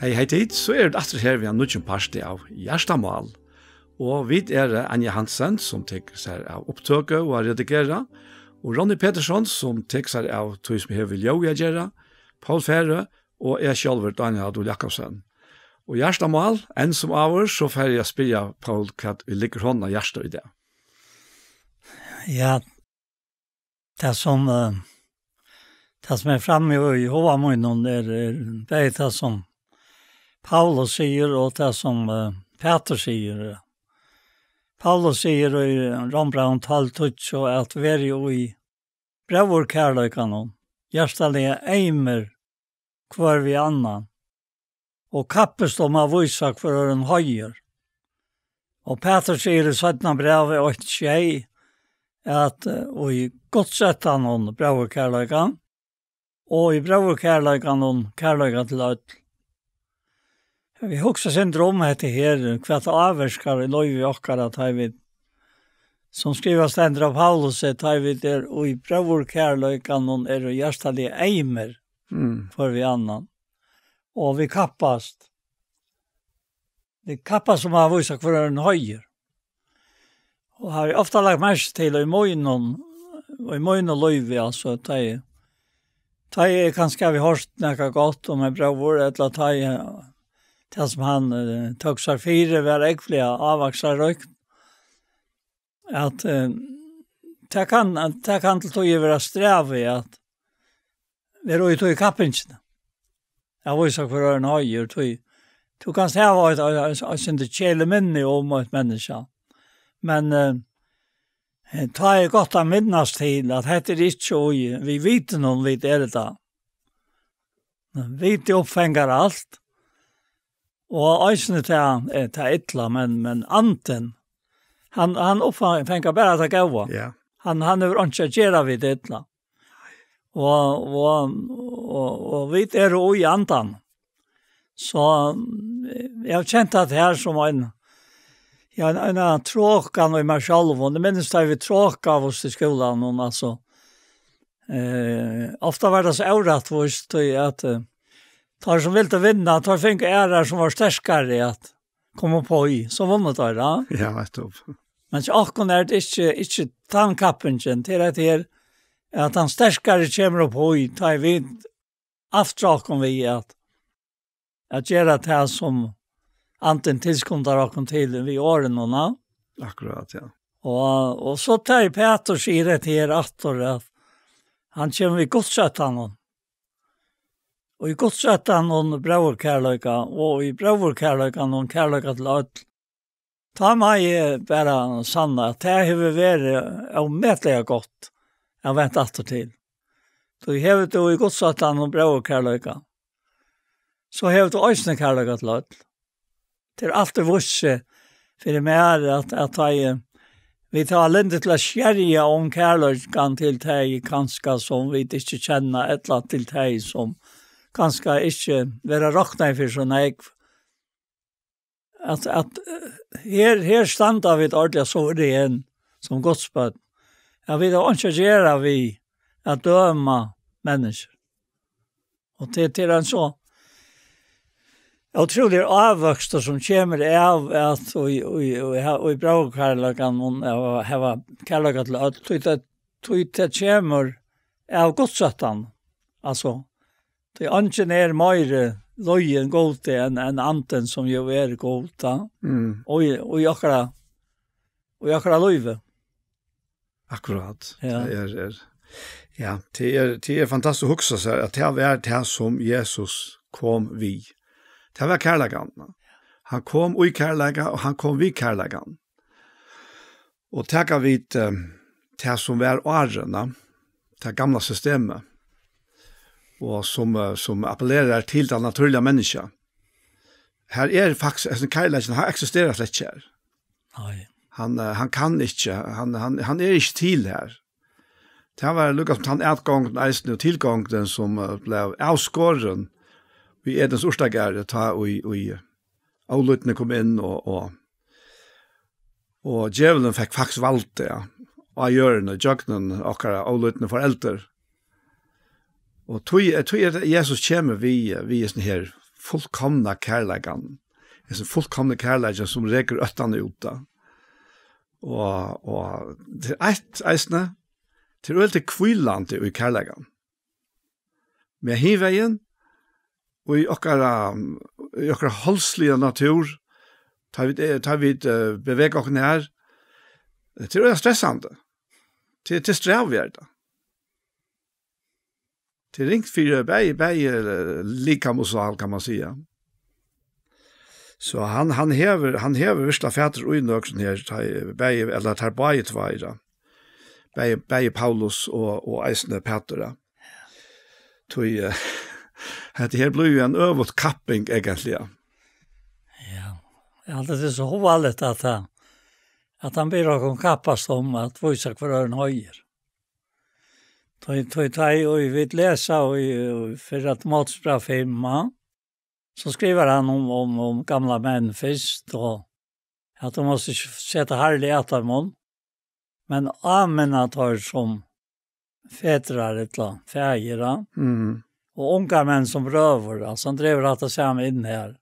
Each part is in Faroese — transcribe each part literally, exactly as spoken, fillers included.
Hey, hey, tit, so eru vit aftur her við ein nýggjum parti av Hjartamál. Og vit eru Anja Hansen, sum tekur sær av upptøku og at redigera, og Ronny Petersson, sum tekur sær av tí sum hevur við ljóðið at gera, Poul Færø, og eg sjálvur, Dánjal Adolfsen Jacobsen. Og Hjartamál, enn sum áður, so fari eg at spyrja Poul, hvat ið liggur honum á hjarta í dag. Ja, tað sum, eh, tað sum er frammi í huga mínum er, er, tað er tað sum Paulus sigur og tað sum, eh, Pætur sigur. Paulus sigur í Rómbrævinum tólv tíggju at verið í bróðurkærleikanum, hjartaliga eymir hvør við annan, og kappist um at vísa hvør øðrum heiður. Og Pætur sigur í seinna brævi eitt sjey, at, eh, og í gudsóttanum bróðurkærleika, og í bróðurkærleikanum kærleika til øll. Vit hugsa eitt sindur um hetta her, hvat tað ávirkar í lívi okkara, tá ið vit, sum skrivað stendur av Paulusi, tá ið vit eru í bróðurkærleikanum, eru hjartaliga eymir Mm. hvør við annan. Og vit kappast. Vit kappast um at vísa hvør øðrum heiður. Og havi ofta lagt merki til í mínum, í mínum lívi, altso, tá eg, tá eg kanska havi hoyrt nakað gott um ein bróður, ella tá eg, tað sum hann, eh, tók sær fyri, var ógvuliga ávaxtarríkt, at, eh, tað kann, tað kann til tíðir vera strævið at vera í tí kappingini. At vísa hvør øðrum heiður, tí tú kanst hava eitt, eitt, eitt, eitt sindur keliminni um eitt menniskja. Men, eh, eh, tá er gott at minnast til, at hetta er ikki í, við vitinum vit eru tað. Viti uppfangar alt, og eisini tað, eh, tað illa, men, men andin, hann, hann uppfangar bara tað góða. Ja. Hann, hann hevur einki at gera við tað illa. Og, og, og, og vit eru í andan. So, eh, eg havi kent tað her sum ein, ja, ein, ein trokan í mær sjálvum. Eg minnist, tá vit trokaðust í skúlanum, altso. Eh, ofta var tað so órættvíst, tí at, eh, teir sum vildu vinna, teir fingu aðrar sum var sterkari at koma upp í, so vunnu teir, ja. Ja, nettupp. Men hjá okkum er tað ikki, ikki tann kappingin, tað er at her, at tann sterkari kemur upp í, tá vit aftra okkum við at, at gera tað sum andin tilskundar okkum til við orðunum, ja. Akkurát, ja. Og, og so tá Pætur sigur hetta her aftur, at hann kemur við gudsóttanum. Og í gudsóttanum bróðurkærleika, og í bróðurkærleikanum kærleika til øll. Tá má eg bara sanna, at tað hevur verið ómetaliga gott at venda aftur til. Tí hevur tú í gudsóttanum bróðurkærleika, so hevur tú eisini kærleika til øll. Tað er altíð víst seg fyri mær, at, at tá eg, vit hava lyndi til at skerja um kærleikan til tey, kanska sum vit ikki kenna, ella til tey, sum kanska ikki verða roknaði fyri so nógv. At, at, eh, her, her standa vit ordiliga suverenir sum Guds børn. At vit hava einki at gera við at døma menniskju. Og til, til ein so ótrúligur ávøkstur sum kemur av at í, í, í, í bróðurkærleikanum, av at hava kærleika til øll, tí tað, tí tað kemur av gudsóttan. Altso, tí eingin er meiri lýðin Gudi enn, enn andin, sum jú er Gud, ja. Mm. Og í, og í okkara, og í okkara lívi. Akkurát. Ja. Tað er, er, ja, tað er, tað er fantastiskt at hugsa sær, at tað var tað, sum Jesus kom við. Tað var kærleikan. Hann kom í kærleika, og hann kom við kærleikan. Og taka vit, eh, tað, sum var áðrenn, tað gamla systemið, og sum, eh, sum appellerar til tað natúrliga menniskja. Her er faktiskt, hesin kærleikin, hann eksisterar slett ikki her. Nei. Hann, eh, hann kann ikki, hann, hann, hann er ikki til her. Tað var líka sum tann atgongdin eisini og tilgongdin sum, eh, bleiv avskorin í Edens urtagarði, tá í, í ólýdni kom inn og, og, og djevulin fekk faktiskt valdið, ja, á jørðini, gjøgnum okkara ólýdni foreldur. Og tí, tí er tað Jesus kemur við, við hesin her fullkomna kærleikan. Hesin fullkomni kærleikin sum rekur óttan út, tá. Og, og tað er eitt eisini, tað er øgiliga hvílandi í kærleikan. Men hin vegin, og í okkara, í okkara holdsliga natúr, tá vit, eh, tá vit, eh, bevega okkum her, tað er øgiliga stressandi. Tað, tað er strævið, er tað. Tað er ringt fyri bæði, bæði, eh, likam og sál, kann man siga. So hann, hann hevur, hann hevur virkiliga fatur í nøkrum her, tá, bæði, ella tær báðir tveir, ja. Bæði, bæði Paulus og, og eisini Pætur, ja. Tí, eh, hetta her blívur jo ein øvut kapping, eigentliga. Ja. Ja, tað er so hugaligt at, eh, at hann ber okkum kappast um at vísa hvør øðrum høvd. Tá, tá, tá, og vit lesa í, í fyrra Timoteusbræv fimm, ja, so skrivar hann um, um, um gamlar menn fyrst, og at tú mást ikki seta harðliga at teimum, men áminna teir sum fedrar ella faðir, ja. Mm. Og ungar menn sum brøður, altso, hann dregur hatta sama inn her.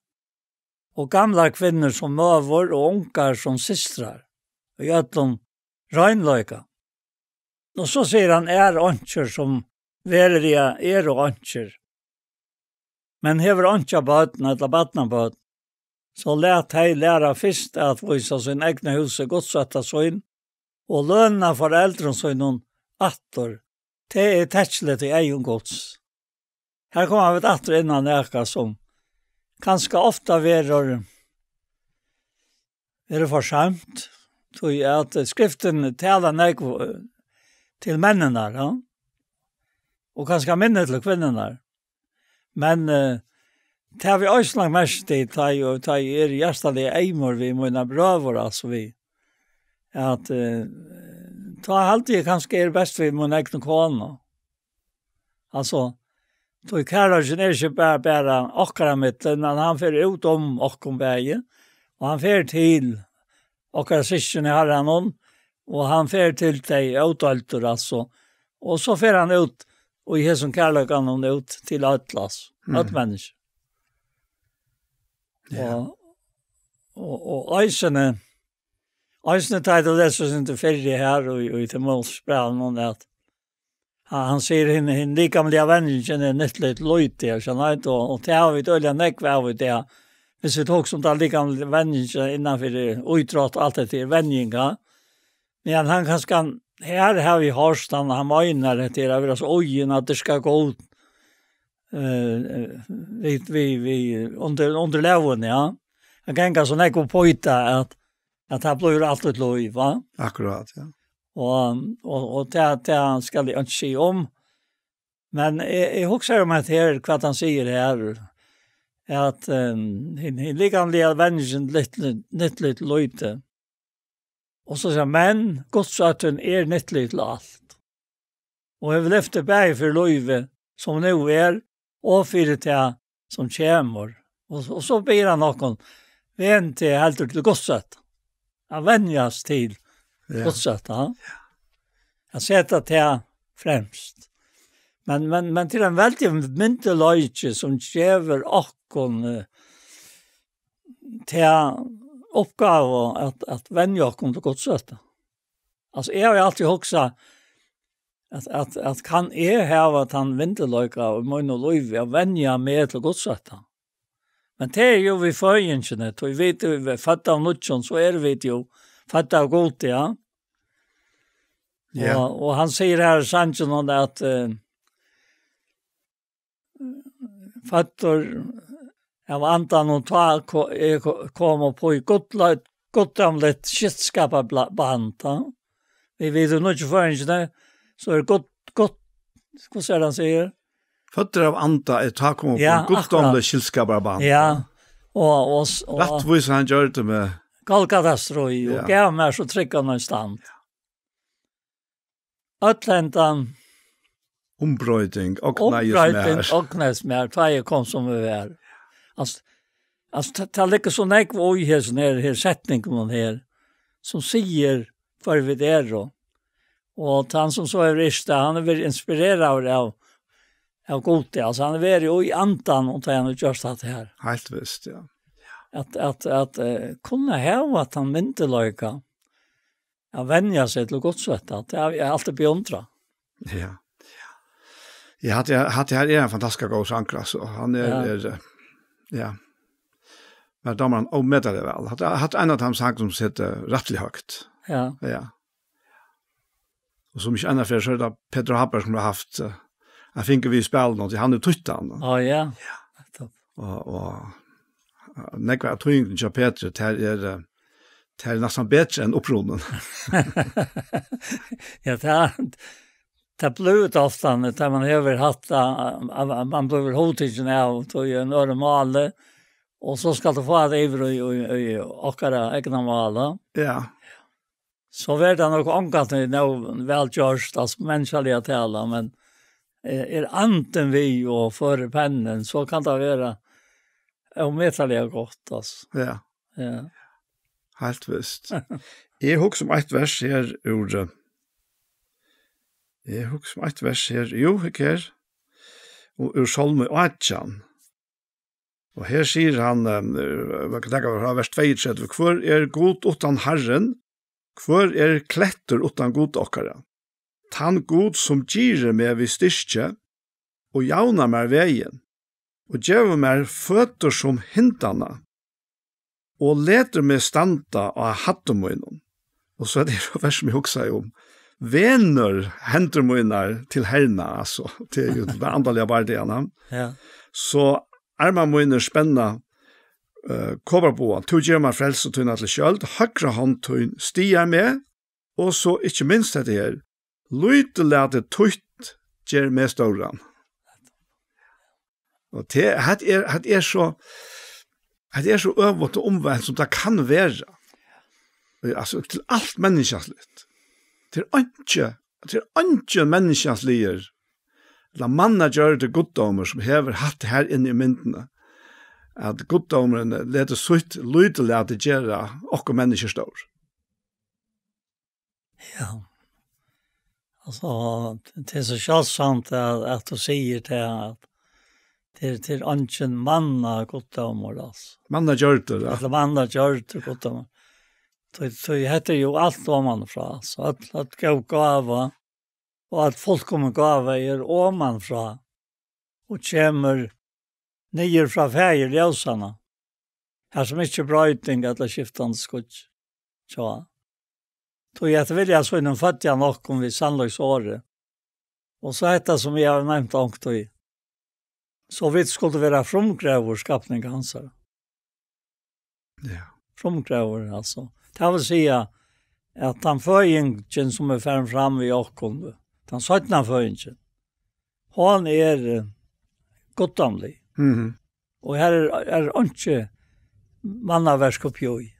Og gamlar kvinnur sum møður og ungar sum systrar, í øllum reinleika. Og so sigur hann, er einkjur sum veruliga eru einkjur, men hevur einkja børn ella barnabørn, so lat tey læra fyrst at vísa sín egna húsi gudsótta sín og løna foreldrum sínum aftur. Tað er tekkiligt í eygum Guds. Her koma vit aftur inn á nakað sum kanska ofta verður, verður forsømt, tí at skriftin talar nógv, eh, til menninar, ja? Og kanska minni til kvinnurnar. Men, eh, tað havi eg eisini lagt merki til, tá eg, tá eg eri hjartaliga eymur við mínar brøður, altso við, at, eh, tá haldi eg kanska eg eri best við mína egnu konu. Altso, tí kærleikin er ikki bara, bara okkara millum, men hann fer út um okkum bæði, og hann fer til okkara systkin í Harranum, og hann fer til tey ódeildur, altso. Og so fer hann út, og í hesum kærleikanum út til øll, altso. Mm. Øll menniskju. Ja. Og, og, og eisini, eisini tá eg lesi sindur fyrri her, og, og í Timoteusbrævinum, at Ja, hann sigur, hin, hin likamliga venjingin er nyttligt lítið, ja, skjønner du, og, og tað hava vit øgiliga nógv av í dag. Hvis vit hugsa um ta likamliga venjingin innanfyri ítrótt og alt hetta er venjingar. Men hann kanska, her har vit hoyrt, hann, hann meinar hetta er at vera so íðin at dyrka Gud, eh, eh, við, við, við, undir, undir lógini, ja. At ganga so nógv upp á hetta, at, at tað blívur alt eitt lív, va? Akkurát, ja. Og, og, og tað, tað skal eg ikki siga um. Men eg, eg hugsi um at her, hvat hann sigur her, at, ehm, hin, hin likamliga venjingin nyttligt, nyttligt lítið. Og so sigur hann, men Guds óttin er nyttlig til alt. Og hevur lyfti bæði fyri lívið, sum nú er, og fyri tað, sum kemur. Og, og so biður hann okkum, vend teg heldur til Guds ótta. At venjast til Ja. Guds ótta, ja. Ja. At seta tað fremst. Men, men, men til ein veldig myndugleiki sum gevur okkum, eh, ta uppgávu at, at venja okkum til Guds ótta. Altso, eg havi altíð hugsað, at, at, at kann eg hava tann myndugleika í mínum lívi at venja meg til Guds ótta? Men tað er jú við føðingini, tí vit eru fødd av nýggjum, so eru vit jú fødd av Gudi, ja. Ja. Og, og hann sigur her í sanginum at, eh, føddur av andanum, tá ko-, eg ko-, kom upp í guddle-, guddómligt skyldskaparbla-, band, ja. Vit, vit eru nýggju føroyingarnir, so er gudd-, gudd-, hvussu er hann sigur? Føddur av anda er tá kom upp Ja, í guddómligt akkurát. Skyldskaparband. Ja, og, og s-, og Rættvísi hann gjørdi meg. Golgata stríð, og Ja. gav mær so tryggan ein stand. Øll hendan Umbroyting, ognaðist mær. Umbroyting, ognaðist mær, tá eg kom sum eg var. Altso, altso, ta-, tað liggur so nógv í hesum her, her setningunum her, sum sigur, hvør vit eru. Og tann sum so hevur yrkt tað, hann hevur verið inspireraður av, av Gudi. Altso, hann hevur verið í andanum, tá hann hevur gjørt hatta her. Heilt vist, ja. At, at, at, eh, kunna hava at hann myndi leika, at venja seg til Guds røtta, tað havi eg altíð beundrað. Ja. Ja, hatta, hatta her er ein fantastisk góður sangur, altso. Hann er, Ja. er, eh, ja. Mær dámar hann ómetaliga væl. Hatta, hatta er ein av teimum sangum sum situr rættiliga høgt. Ja. Ja. Og sum ikki annað fyri, so er tað Petur Háberg, sum hevur havt, eh, ein fingur við í spælinum, tí hann hevur týtt hann. Á, ja. Ja. Nettupp. Og, og, eh, nógv av týðingini hjá Petri, tær er, eh, tær er næstan betri enn upprunin. Ja, tað er, tað blívur tað ofta, tá man hevur hatt, eh, man blívur hugtikin av, tí ein øðrum máli, og so skalt tú fáa tað yvir í, í, í okkara egna máli. Ja. So verður tað nokk ongantíð nóg væl gjørt, altso, menniskjaliga talað, men, eh, er andin við og førir pennin, so kann tað vera ómetaliga gott, altso. Ja. Ja. Heilt vist. Eg hugsi um eitt vers her úr, eh, eg hugsi um eitt vers her, jú, hygg her, og úr Sálmi átjan. Og her sigur hann, eh, man kann taka frá vers tveyogtretivu: "Hvør er Gud uttan Harrin? Hvør er klettur uttan Gud okkara? Tann Gud, sum girðir meg við styrki og javnar mær vegin, og gevur mær føtur sum hindanna, og letur meg standa á hæddum mínum." Og so er tað vers sum eg hugsaði um. "Venur hendur mínar til herna", altso, tað er jú tann andaliga bardagan, ja. Ja. "So armar mínir spenna, eh, koparbogan. Tú gevur mær frelsu tína til skjøld, høgra hond tín styðjar meg." Og so ikki minst hetta her: "Lítillæti títt ger meg stóran." Og tað, hatta er, hatta er so, hatta er so øvugt og umvent sum tað kann vera. Altso, til alt menniskjaligt. Tað er einki, tað er einki menniskjaligur, ella mannagjørdur guddómur, sum hevur hatta her inni í myndini, at guddómurin letur sítt lítillæti gera okkum menniskjur stór. Ja. Altso, tað er so sjáldsamt at, at tú sigur tað, at tað er, tað er eingin mannaguddómur, altso. Mannagjørdur, ja. Ella mannagjørdur guddómur. Tí, tí hetta er jú alt omanfrá, altso. Øll, øll góð gáva, og øll fullkomin gáva er omanfrá, og kemur niður frá Faðir ljósanna, har sum ikki er broyting ella skiftandi skýggj. So, tí at vilja sínum føddi hann okkum við sannleiks orði. Og so hetta sum eg havi nevnt onkuntíð. So vit skuldu vera frumgróður skapning hansara. Ja. Frumgróður, altso. Tað vil siga, at tann føðingin, sum er farin fram við okkum, tann seinna føðingin, hon er, eh, guddómlig. Mhm. Og her er, er einki mannaverk uppi í.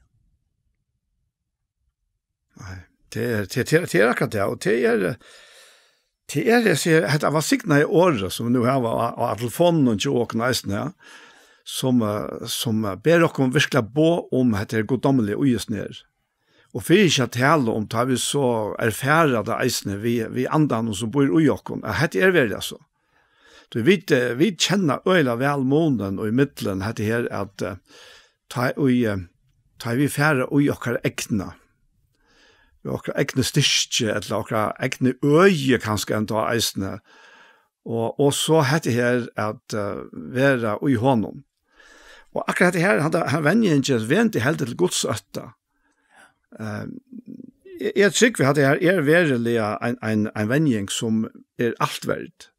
Nei, tað er, tað, tað, tað er akkurát tað, og tað er, tað er, eg sigi, hetta velsignaða orðið, sum vit nú hava á, á telefonini hjá okkum eisini, ja, sum, eh, sum, eh, ber okkum virkuliga boð um hetta her guddómliga í oss nær. Og fyri ikki at tala um, tá vit so erfara tað eisini við, við andanum, sum býr í okkum, at hetta er veruliga so. Tí vit, eh, vit kenna øgiliga væl munin í millum hetta her, at, eh, tá í, eh, tá vit fara í okkara egna, í okkara egnu styrki, ella okkara egnu øði kanska enntá eisini, og, og so hetta her at, eh, vera í honum. Og akkurát hetta her, hann, hann venjingin vendi heldur til Guds ótta. Eh, eg, eg trúgvi, at hetta her er veruliga ein, ein, ein venjing, sum er alt verd.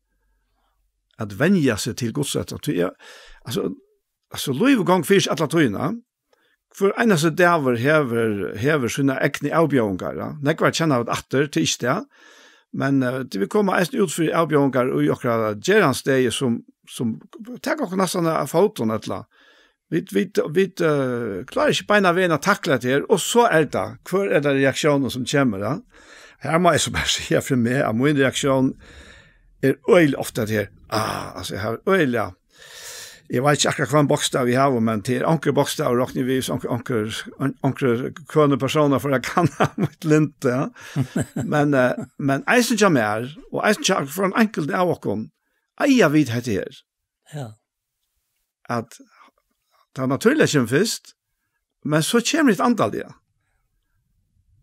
At venja seg til Guds ótta. Tí eg, altso, altso, lív og gongd fyri seg alla tíðina. Hvør einasti dagur hevur, hevur sínar egnu avbjóðingar, ja. Nógvar kenna vit aftur, tað er ikki tað. Men, eh, tí vit koma eisini út fyri avbjóðingar í okkara gerandisdegi, sum, sum taka okkum næstan av fótum, ella vit, vit, vit, eh, klára ikki beinanvegin at takla hetta her, og so er tað, hvør er tað reaktiónin sum kemur, ja? Her má eg so bara siga fyri meg, at mín reaktión er øgiliga ofta hetta her, ah, altso, eg havi øgiliga, eg veit ikki akkurát hvønn bókstav eg havi, men tað er onkur bókstavur, rokni eg við, sum onkur, onkur, on-, onkur kønur persónar fór at kanna mítt lyndi, ja. Men, eh, men eisini hjá mær, og eisini hjá, frá ein einkultan av okkum, eiga vit hetta her. Ja. At tað natúrliga kemur fyrst, men so kemur hitt andaliga.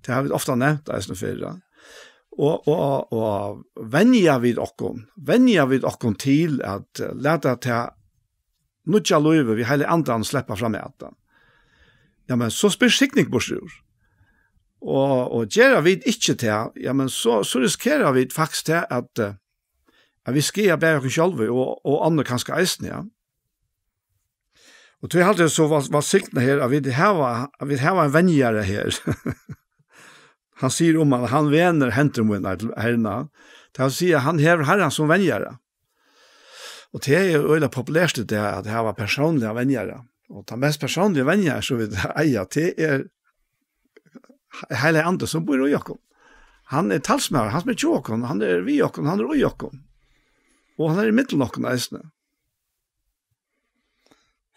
Tað hava vit ofta nevnt eisini fyrr, ja. Og, og, og venja vit okkum, venja vit okkum til at, eh, lata tað nýggja lívið við Heilaga Andanum sleppa fram at. Ja, men so spyr signing burtur úr. Og, og gera vit ikki tað, ja, men so, so risikera vit faktiskt tað at, eh, at vit skaða bæði okkum sjálv og, og onnur kanska eisini, ja. Og tí haldi eg so var, var signað her, at vit hava, at vit hava ein venjara her. Hann sigur um hann, hann venur hendur mínar til Herran. Tað vil siga, hann hevur Herran sum venjara. Og tað er jo øgiliga populært í dag at hava persónliga venjara. Og tað mest persónliga venjara sum vit eiga, tað er Heilagi Andi sum býr í okkum. Hann er talsmaður, hann sum er hjá okkum, hann er við okkum, hann er í okkum. Og hann er í millum okkum eisini.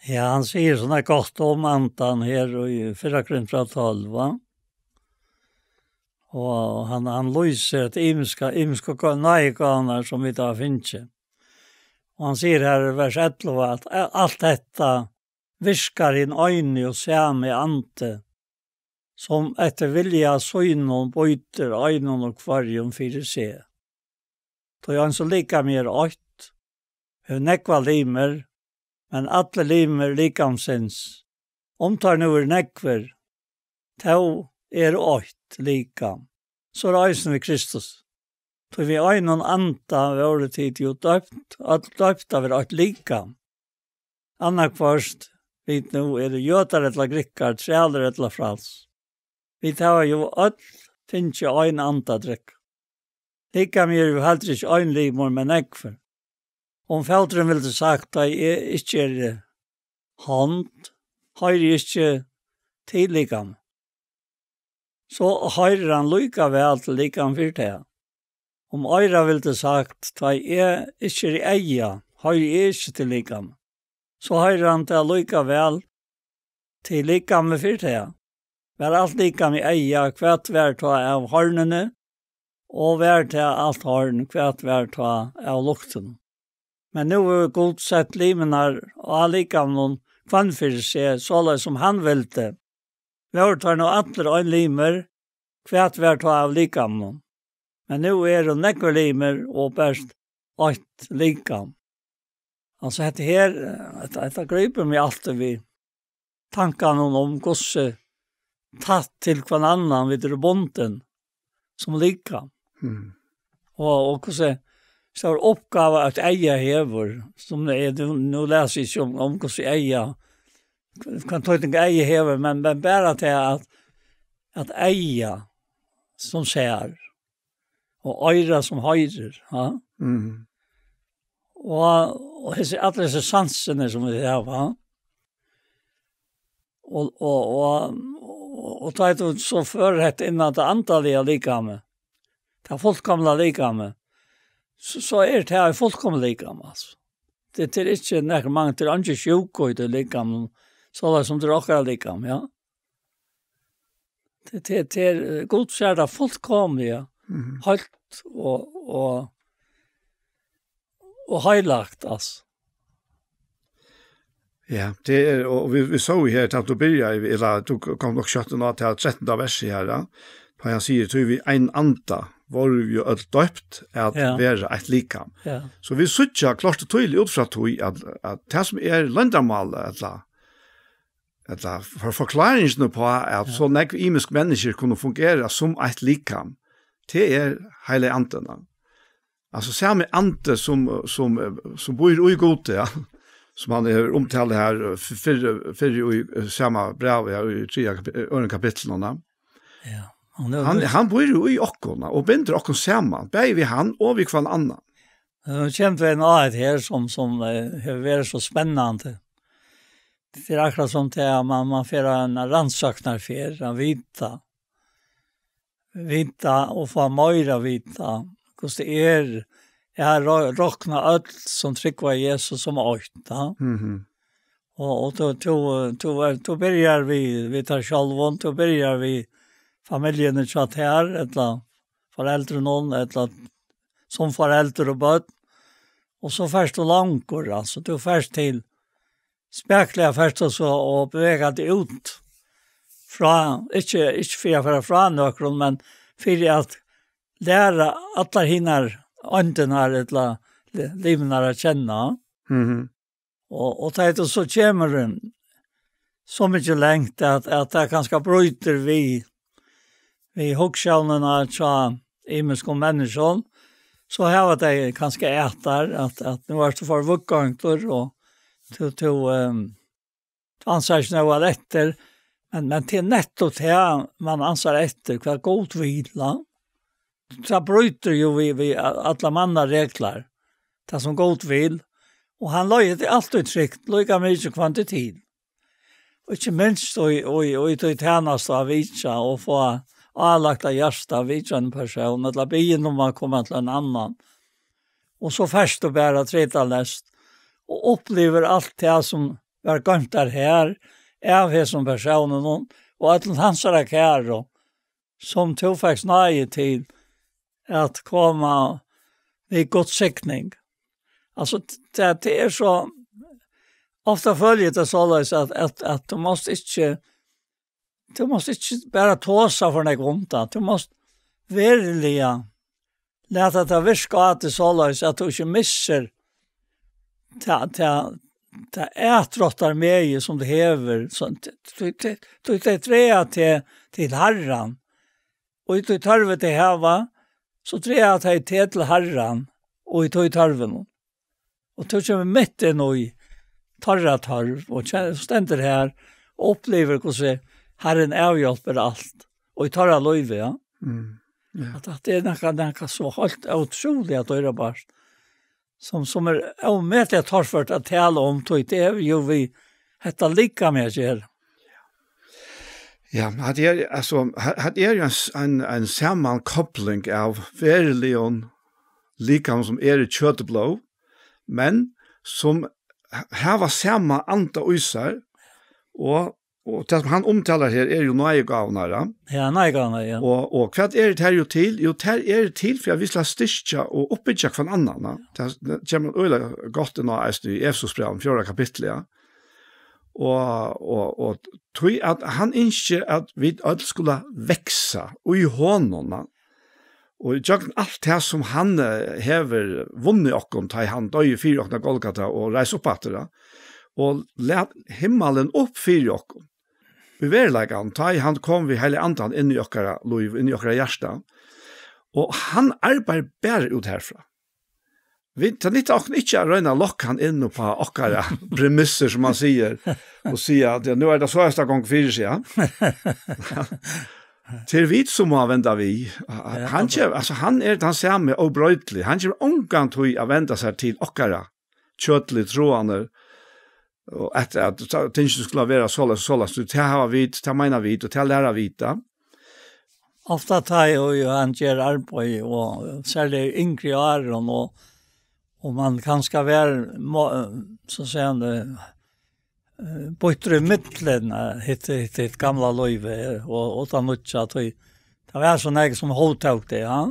Ja, hann sigur sånn gott um andan her í fyrra Korintbræv tólv, va? Og hann, hann lýsir at ymiska, ymiska gá-, náðigávurnar sum vit hava fingið. Og hann sigur her í vers ellivu at a-, alt hetta virkar hin eini og sami andi, sum eftir vilja sínum býtir einum og hvørjum fyri seg. Tí eins og likam er eitt, hevur nógvar limir, men allir limir likamsins, um teir nú eru nógvir, tó eru eitt likam, so er eisini við Kristus. Tí við einum anda vóru tit jú døpt, øll døpt at vera eitt likam. Annaðhvørt vit nú eru jødar ella grikkar, trælir ella fræls. Vit hava jú øll fingið ein anda at drekka. Likamið er jú heldur ikki ein limur, men nógvir. Um fóturin vildi sagt, tá eg ikki eri hond, hoyri eg ikki til likamið, so hoyrir hann líka væl til likamið fyri tað. Um oyrað vildi sagt, tá eg ikki eri eyga, hoyri eg ikki til likamið, so hoyrir hann tað líka væl til likamið fyri tað. Var alt likamið eyga, hvat var tá av hornini? Og var tað alt horn, hvat var tá av luktinum? Men nú hevur Gud sett limirnar á likamið, hvønn fyri seg, soleiðis sum hann vildi. Vóru teir nú allir ein limur, hvat var tá av likamið? Men nú eru nógvir limir og bert eitt likam. Altso, hetta her, hetta, hetta grípur meg altíð við tankarnar um, um hvussu tætt til hvønn annan vit eru bundin sum likam. Mm. Og, og hvussu stór uppgáva eitt eyga hevur, sum er, nú, nú lesi eg ikki um, um hvussu eyga, hvønn týdning eyga hevur, men, men bara tað at, at eyga sum sær, og oyra sum hoyrir, ja. Mm. Og, og hesi, allir hesir sansirnir sum vit hava, og, og, og, og, og tá tú so førir hetta inn á tað andaliga likamið, tað fullkomna likamið, so, so er tað eitt fullkomið likam, altso. Tað, tað er ikki nakar mangel, tað er eingin sjúka í tí likamið, soleiðis sum tað er okkara likam, ja. Tað, tað, tað er, eh, Gud sær tað fullkomliga, mhm, heilt og, og, og heilagt, altso. Ja, tað er, og vit, vit sóu her, tá tú byrjaði, ella tú kom nokk skjótt inn á til trettanda versið her, ja. Tá hann sigur, "Tí við ein anda vóru vit jú øll døypt at, ja, vera eitt likam." Ja. So vit síggja klárt og týðiligt út frá tí, at, at tað sum er loyndarmálið, ella, ella for-, forkláringin uppá, at, ja, so nógv ymisk menniskju kunnu fungera sum eitt likam, tað er Heilagi Andin. Altso, sami andi sum, sum, sum býr í Gudi, ja. Sum hann hevur umtalað her, eh, f-, fyrr, fyrr í, eh, sama brævi her, í triðja kapi-, eh, øðrum kapitlinum, ja. Ja. Og nú, hann, nú hann býr jú í okkum, og bindur okkum saman, bæði við hann og við hvønn annan. Nú kemur tú inn á eitt her sum, sum, eh, hevur verið so spennandi. Tað er akkurát sum tað at man, man fer á eina rannsóknarferð, at vita, vita og fáa meira at vita, hvussu tað er. Eg havi ro-, roknað øll sum trúgva á Jesus sum eitt, ja. Mhm. Og, og tú, tú, tú er, tú byrjar við, við tær sjálvum, tú byrjar við familjuni hjá tær, ella foreldrunum, ella sum foreldur og børn. Og so fert tú langur, altso, tú fert til, spakuliga fert tú so og bevegar teg út frá, ikki, ikki fyri at fara frá nøkrum, men fyri at læra allar hinar eindirnar ella li-, limirnar at kenna. Mhm. Og, og tá tú so kemur, um, so mikið langt at, at tað kanska brýtur við, við hugsjónina hjá ymiskum menniskjum, so hava tey kanska ættar at, at nú ert tú for víðgongdur og tú, tú, um, tú ansar ikki nóg væl eftir, men, men tað er nettupp tað man ansar eftir, hvat Gud vil, va? Tað brýtur jú við, við a-, allar mannareglur, tað sum Gud vil, og hann legði tað altíð trygt, líka mikið hvønn tað er til. Og ikki minst í, í, í tí tænastu at vitja og fáa álagt av hjarta vitja ein persón, ella biðja um at koma til ein annan. Og so fert tú bara tritaleyst og upplivir alt tað sum var goymt har her, av hesum persóninum og øllum hansara kæru, sum tú fekst náði til at koma við Guds signing. Altso, t-, tað, tað er so, ofta føli eg tað soleiðis at, at, at tú mást ikki, tú mást ikki bara tosa for nógv um tað. Tú mást veruliga lata tað virka á teg soleiðis at tú ikki missir tað, tað, tað atdráttarmegi sum tú hevur, so, t-, t-, t-, t-, tað dregur teg til Harran, og í tí tørvi tey hava, so dregur tey teg til Harran, og í tí tørvinum. Og tú kemur mitt inn í teirra tørv, og kje-, stendur her, og upplivir hvussu Harrin avhjálpir alt, og í teirra lívi, ja. Mm. Ja. At, at tað er nakað, nakað so heilt ótrúliga dýrabært, sum, sum er ómetaliga torført at tala um, tí tað er jú við hetta likamið at gera. Ja, men hatta er, altso, ha-, hatta er jo ein s-, ein, ein samankopling av veruligum likamum sum er í kjøt og blóð, men sum h-, hava sama anda í sær, og, og tað sum hann umtalar her er jo náðigávurnar, ja. Ja, náðigávurnar, ja. Og, og hvat eru tær jú til? Jú, tær eru til fyri at vit skal styrkja og uppbyggja hvønn annan, ja. Tað, tað kemur øgiliga gott inn á eisini í Efesusbrævinum, fjórða kapitli, ja. Og, og, og tí at hann ynskir at vit øll skulu vaksa í honum, ja. Og ígjøgnum alt tað sum hann, eh, hevur vunnið okkum, tá ið hann doyði fyri okkum á Golgata og reis upp aftur, ja. Og læt himmalin upp fyri okkum. Í veruleikanum, tá ið hann kom við Heilaga Andan inn í okkara lív, inn í okkara hjarta. Og hann arbeiðir bara út herfrá. Vit, tað nyttar okkum ikki at royna at lokka hann inn upp á okkara premissir, sum man sigur, og siga at, ja, nú er tað so, at tað gongur fyri seg, ja. Tað er vit, sum mugu venda við. Ja, hann kemur, altso, hann er tann sami óbroytiligi. Hann kemur ongantíð at venda sær til okkara kjøtligu tráanir, og at, at ta-, tingini skulu vera soleiðis, soleiðis, og tað hava vit, tað meina vit, og tað læra vit, ja. Ofta tá eg, og hann ger arbeiði, og serliga í yngri árum, og, og man kanska var, mo-, so siga, eh, býttur í millum, eh, hitt, hitt, hitt gamla lívið, eh, og, og tað nýggja, tí tað var so nógv sum hóvtók teg, ja.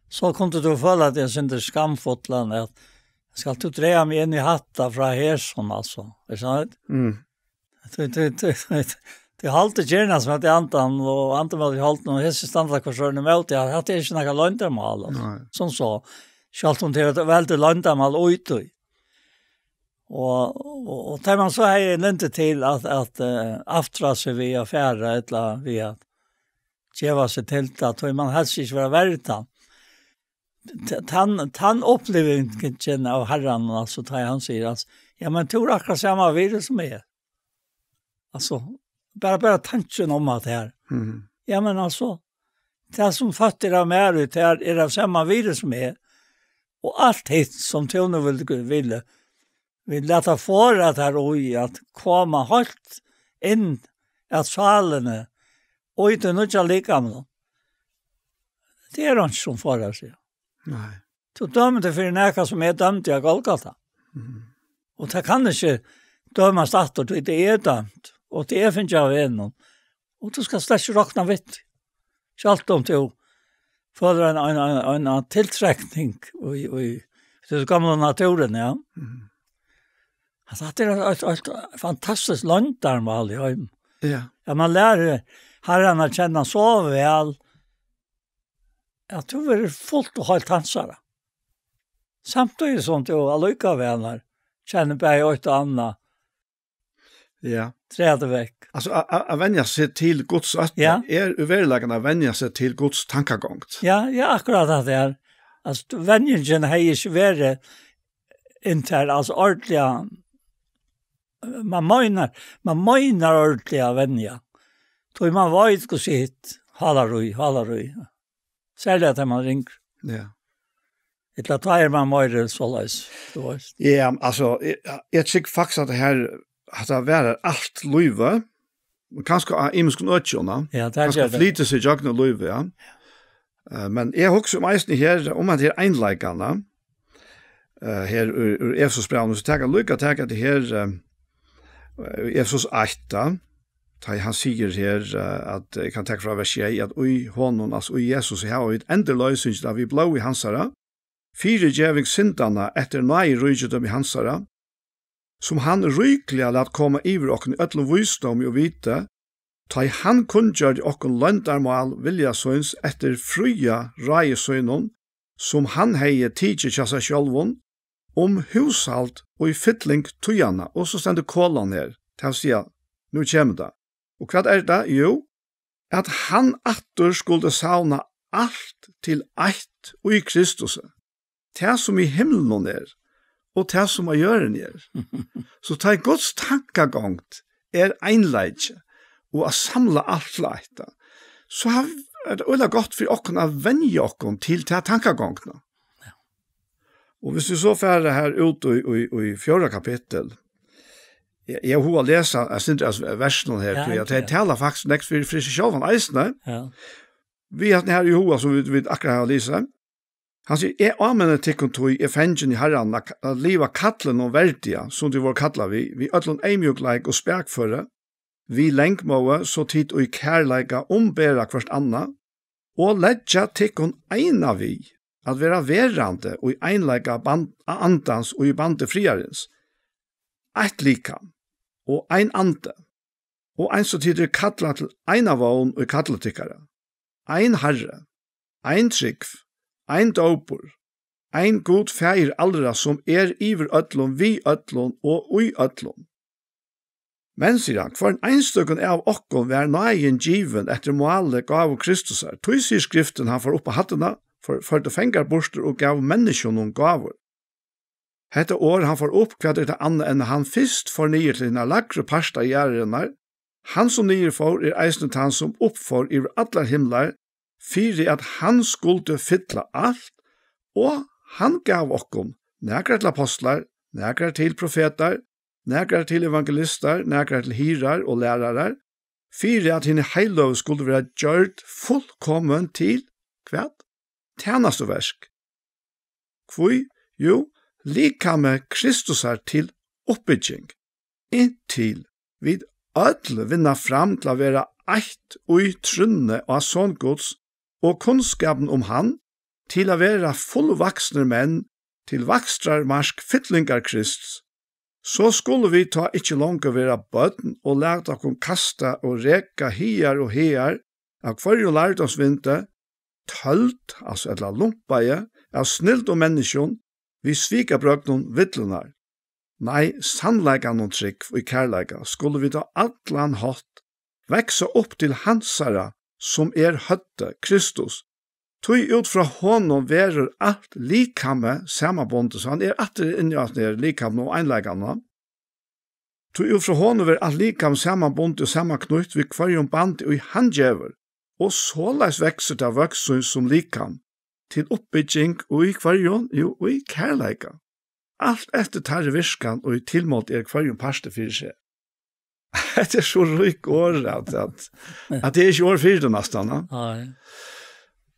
So kundi tú føla teg eitt sindur skamfullan, at skal tú draga meg inn í hatta frá hesum, altso, er sant? Mm. Tú, tú, tú, tú, tú haldi gjarna sum at andan og andan var í holdinum, og hesi standa hvør sín ímóti, ja, hatta er ikki nakað loyndarmál, altso. Nei. Sum so, sjálvt um tað er eitt veldigt loyndarmál í tí. Og, og, og tá man so hevði lyndi til at, at, eh, aftra seg við at fara, ella við at geva seg til tað, tí man helst ikki vera verdan. T-, tann, tann upplivingin av Harranum, altso, tá hann sigur, altso, ja, men tú er akkurát sama virði sum eg. Altso, bara, bara tankin um at her. Mhm. Ja, men altso, tað sum føtt er av mær, tað er, er av sama virði sum eg. Og alt hitt sum tú nú vil, vil, vil lata forða tær í at koma heilt inn at sálini og í tí nýggja likamnum. Tað er einki sum forðar seg. Nei. Tú dømir teg fyri nakað sum er dømt á Golgata. Mhm. Og tað kann ikki dømast aftur, tí tað er dømt, og tað er fingið av vegnum. Og tú skalt slett ikki rokna við tí. Sjálvt um tú følir ein, ein, ein, ein, ein tiltrekning í, í, Til gamla naturen, ja. Mhm. Altso, hatta er eitt, eitt, eitt fantastiskt loyndarmál í heim. Ja. Ja, man lærir Harran at kenna so væl, at tú verður fult og heilt hansara. Samtíðis sum tú allíkavæl kennir bæði eitt og annað. Ja. Træða vekk. Altso, at, at, at venja seg til Guds ótta Ja. er í veruleikanum at venja seg til Guds tankagongd. Ja, ja, akkurát tað er. Altso, venjingin hevði ikki verið intern, altso, ordiliga, man meinar, man meinar ordiliga at venja. Tí man veit, hvussu hitt hálar í, hálar í. Serliga tá man er yngur. Ja. Ella tá er man meira soleiðis, tú veist. Ja, altso, eg, eg tykki faktiskt at tað her, at tað verður alt lívið, men kanska á ymiskum økjum, ja. Ja, tað Kanska ger tað. flytur seg gjøgnum lívið, ja. Eh, men eg hugsi um eisini her, um at her einleikarnar, eh, her úr, úr Efesusbrævinum, so taka líka, taka tað her, eh, í Efesus eitt, tá, tá hann sigur her, eh, at, eg kann taka frá vers sjey, at í honum, altso í Jesus, hava vit endurloysingina við blóði hansara, fyrigeving syndanna eftir náðiríkidømi hansara, sum hann ríkliga læt koma yvir okkum í øllum vísdómi og viti, tá ið hann kunngjørdi okkum loyndarmál vilja síns eftir fríða ráði sínum, sum hann hevði tikið hjá sær sjálvum, um húshald og í fylling tíðanna. Og so stendur kolon her, tað vil siga, nú kemur tað. Og hvat er tað? Jú, at hann aftur skuldi savna alt til eitt í Kristusi, tað sum í himlunum er, og tað sum á jørðini er. So tá ið Guds tankagongd er einleiki, og at samla alt til eitt, so hav-, er tað øgiliga gott fyri okkum at venja okkum til ta tankagongdina. Ja. Og hvis vit so fara her út í, í, í fjórða kapittul, eg, eg havi hug at lesa, eg syntes, av versunum her, Ja, tí at tey ja. tala faktiskt nógv fyri, fyri seg sjálvan eisini. Ja. Við hetta her í huga, sum vit, vit akkurát hava lisið. Hann sigur: "Eg áminni tykkum tí, eg fangin í Harranum, at, at liva kallinum verdiga, sum tit vóru kallað við, við øllum eyðmjúkleika og spakføri, við langmóði, so tit í kærleika umbera hvørt annað, og leggja tykkum eina við, at vera verandi í einleika band-, andans og í bandi friðarins. Eitt likam og ein andi, og eins og tit eru kallað til eina vón í kalli tykkara, ein Harri, ein trúgv, ein dópur, ein Gud Faðir allra, sum er yvir øllum, við øllum og í øllum. Men, sigur hann, hvørjum einstøkum av okkum var náðin givin eftir máli gávu Kristusar. Tí sigur Skriftin, hann fór upp á hæddina, for-, førdi fangar burtur og gav menniskjunum gávur." Hetta orð, hann fór upp, hvat er tað annað enn hann fyrst fór niður til hinar lægru partar jarðarinnar? Hann, sum niður fór, er eisini tann, sum upp fór yvir allar himlar, fyri at hann skuldi fylla alt, og hann gav okkum, nakrar til apostlar, nakrar til profetar, nakrar til evangelistar, nakrar til hirðar og lærarar, fyri at hini heiløgu skuldu vera gjørd fullkomin til, hvat? Tænastuverk. Hví? Jú, likami Kristusar til uppbygging, inntil vit øll vinna fram til at vera eitt í trúnni á Son Guds og kunnskapin um hann, til at vera fullvaksnir menn, til vakstrarmark fyllingar Krists. So skulu vit tá ikki longur vera børn og lata okkum kasta og reka higar og hagar av hvørjum lærdómsvindi, tøld, altso ella lumpaði, av snildum menniskjum, við svikabrøgdum villunnar. Nei, sannleikanum trúgv í kærleika skulu vit á allan hátt vaksa upp til hansara, sum er høvdið, Kristus. Tí út frá honum verður alt likamið samanbundið, so hann er aftur inni á hatta her likamið og einleikanum. Tí út frá honum verður alt likamið samanbundið og samanknýtt við hvørjum bandi, ið hann gevur, og soleiðis veksur tað vøkst síns sum likam, til uppbygging í hvørjum? Jú, í kærleika. Alt eftir teirri virkan, ið tilmáld er hvørjum parti fyri seg. Hetta er so rík orð, at, at, at tað er ikki orð fyri tað næstan, ja. Nei.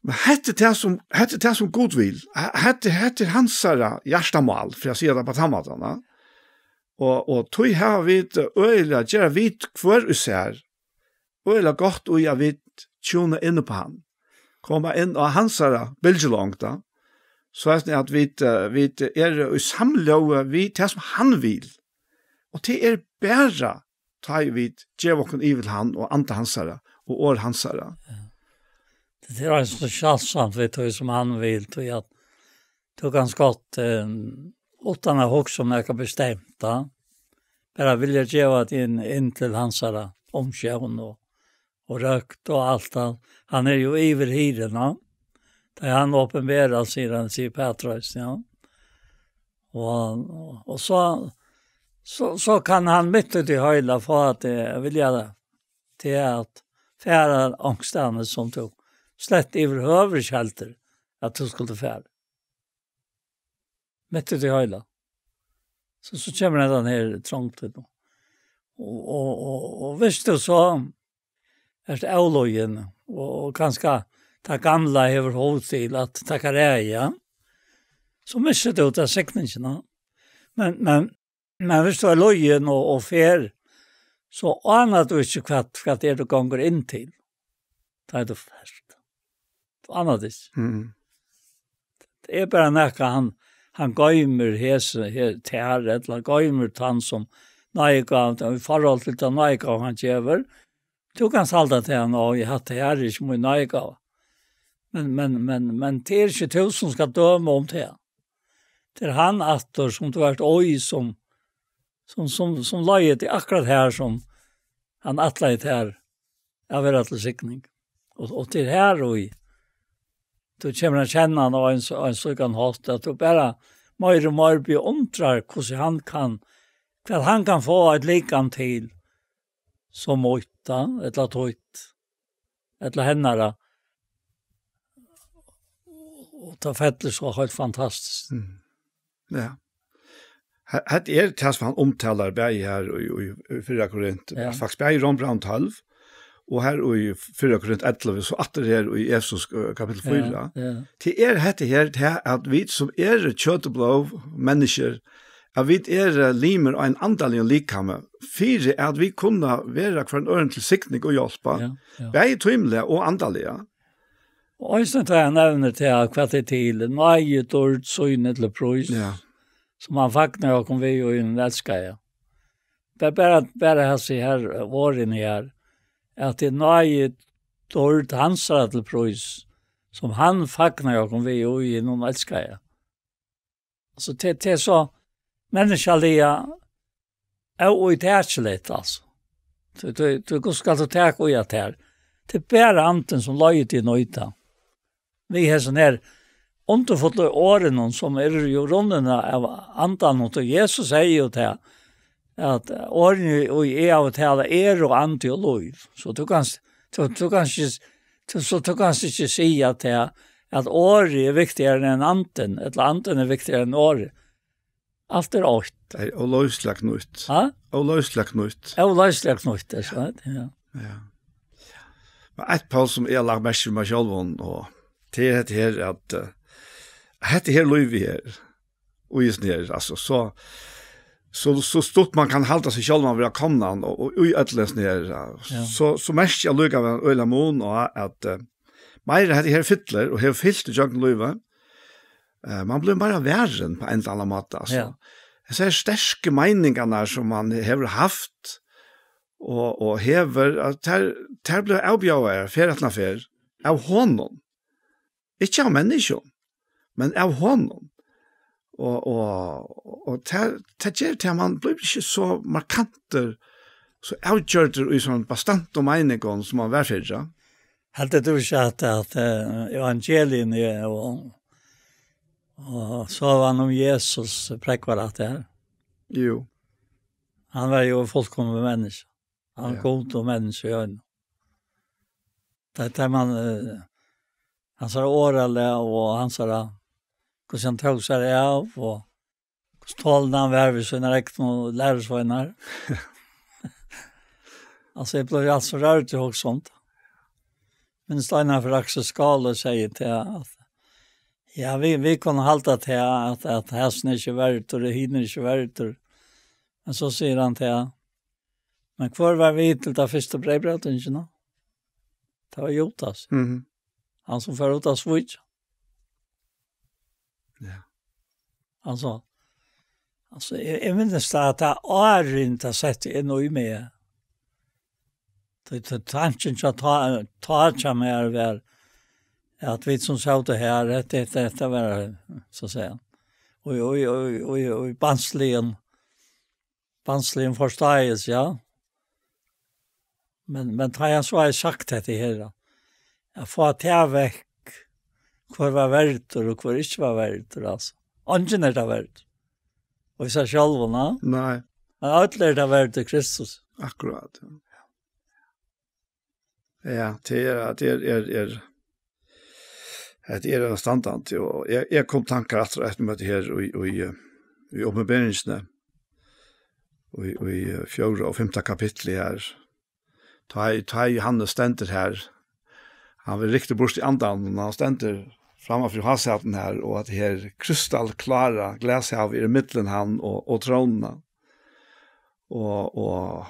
Men hetta er tað sum, hetta er tað sum Gud vil. He-, hetta, hetta er hansara hjartamál, fyri at siga tað á tann mátan, ja. Og, og tí hava vit øgiliga at gera, vit hvør í sær, øgiliga gott í at vit tjúna inn upp á hann, koma inn á hansara bylgjulongd, ja. So er tað at vit, eh, vit eru í samljóði við tað sum hann vil. Og tað er bara tá ið vit geva okkum yvir til hann og anda hansara og orð hansara. Ja. Tað er eisini so sjáldsamt við tí sum hann vil, tí at tú kanst gott, eh, uttan at hugsa um nakað bestemt, tá, bara vilja geva teg inn, inn til hansara umsjón og, og røkt og alt hann. Hann er jú yvir hirðina. Tá hann opinberar, sigur hann, sigur Petrus, ja. Og, og, og so, so, so kann hann mitt út í heila fáa teg at vilja teg at fara onkustaðni sum tú slett yvirhøvur ikki heldur at tú skuldi fara. Mitt út í heila. So, so kemur hendan her trongdin. Og, og, og, og viss tú so ert avlogin, og, og kanska tað gamla hevur hug til at taka ræði, ja, so missir tú ta signingina. Men, men, men viss tú ert login og, og fer, so anar tú ikki hvat, hvat er tú gongur inn til. Tá er tú fert. Tú anar tað ikki. Mm. Tað er bara nakað hann, hann goymir hesi, her, tær, ella hann goymir tann sum náðigávan, í forhold til tann náðigávan hann gevur. Tú kanst halda til hann, og eg hatt tað her, er ikki mín náðigáva. Men, men, men, men tað er ikki tú sum skal døma um tað. Tað er hann aftur, sum tú ert í, sum, sum, sum, sum leiðir teg akkurát her, sum hann ætlaði tær at vera til signing. Og, og til her og í, tú kemur at kenna hann á ein, á ein slíkan hátt, at tú bara meir og meir beundrar, hvussu hann kann, hvat hann kann fáa eitt likam til, sum mítt, ella títt, ella hennara. Og tað fellur so heilt fantastiskt. Mm. Ja. He-, hetta er tað sum hann umtalar bæði her í, í, í fyrra Korint, Ja. Faktisk bæði í Rómbrævinum tólv, og her í fyrra Korint ellivu, so aftur her í Efesus, eh, kapittul fýra. Ja, ja. Tað er hetta her, tað at vit sum eru kjøt og blóð, menniskjur, at vit eru limir á ein andaligan likami, fyri at vit kunna vera hvørjum øðrum til signing og hjálpa, Ja, ja. Bæði tímiliga og andaliga. Og eisini tá hann nevnir til hvat er til, náði, dýrd, sýn ella prís, Ja. sum hann fagnar okkum við og hinn elskaða. Bara, bara, bara hasi her orðini her, at tað er náði, dýrd hansara til prís, sum hann fagnar okkum við og hinn elskaða. Altso, tað, tað er so menniskjaliga óítakiligt, altso. Tú, tú, tú, hvussu skal tú taka í at her? Tað er bara andin sum leiðir teg út í tað. Við hesum her undurfullu orðunum, sum eru jú runnin av andanum, og Jesus sigur jú tað, at orðini, ið eg havi talað, eru andi og lív. So tú kanst, tú, tú kanst ikki, tú, so tú kanst ikki siga at tað, at orðið er viktigari enn andin, ella andin er viktigari enn orðið. Alt er eitt. Tað er óloysligt knýtt. Ha? Óloysligt knýtt. Óloysligt knýtt, er sant, ja. Ja. Men eitt, Poul, sum eg havi lagt merki til meg sjálvum, og tað er hetta her, at, eh, hetta her lívið her, og í hesum her, altso, so, so, so stutt man kann halda seg sjálvan vera komnan, og, og í øllum hesum her, ja, Ja. so, so merki eg allíkavæl ein øgiligan mun, og at, eh, meira hetta her fyllir, og hevur fylt í gjøgnum lívið, eh, man blívur meira varin á ein ella annan máta, altso. Ja. Hesar sterku meiningarnar sum man hevur havt, og, og hevur, at tær, tær blíva avbjóðaðar ferð aftan á ferð av honum. Ikki av menniskjum, men av honum. Og, og, og tað, tað ger til at man blívur ikki so markantur, so avgjørdur í sovorðnum bastantum meiningum sum man var fyrr, ja. Heldur tú ikki at, at, eh, evangeliini og, og søgan um Jesus prógvar tað her? Jú. Hann var jú fullkomið menniskja. Hann Ja. Gud og menniskja í einum. Tað, tað man, eh, hansara orðalag og hansara, hvussu hann tók sær av, og hvussu tolin hann var við sínar egnu lærisveinar. Altso, eg blívi altso rørdur at hugsa um tað. Minnist Einar Frederiksen Skála sigur tað, at, ja, vit, vit kunnu halda tað, at, at hasin er ikki verdur, og hin er ikki verdur. Men so sigur hann tað, men hvør var við til ta fyrstu breyðbrótingina? Tað var Judas. Mhm. Hann sum fór út at svíkja. Ja. Altso, altso, eg, eg minnist tað, at tað áðrenn tað setti inn í meg. Tað, tað tankin hjá tá, tá hjá mær var, at vit sum sótu her, hetta, hetta, hetta var, so at siga, og, og, og, og, og bansligan, bansligan forståelse, ja. Men, men tá hann so hevði sagt hetta her, at fáa tað vekk, hvør var verdur og hvør ikki var verdur, altso. Eingin er tað verdur. Og í sær sjálvum, ja. Nei. Men øll er tað verdur Kristus. Akkurát, ja. Ja, tað er, tað er, er, er, tað er ein standandi, og eg, eg kom tankar aftur eftir møtið her í, í, í opinberingini, í, í fjórða og fimta kapitli her. Tá, tá Jóhannes stendur her, hann verður ryktur burt í andan, og hann stendur framman fyri hásætinum her, og at her krystallklára glashavið er millum hann og, og trónuna. Og, og,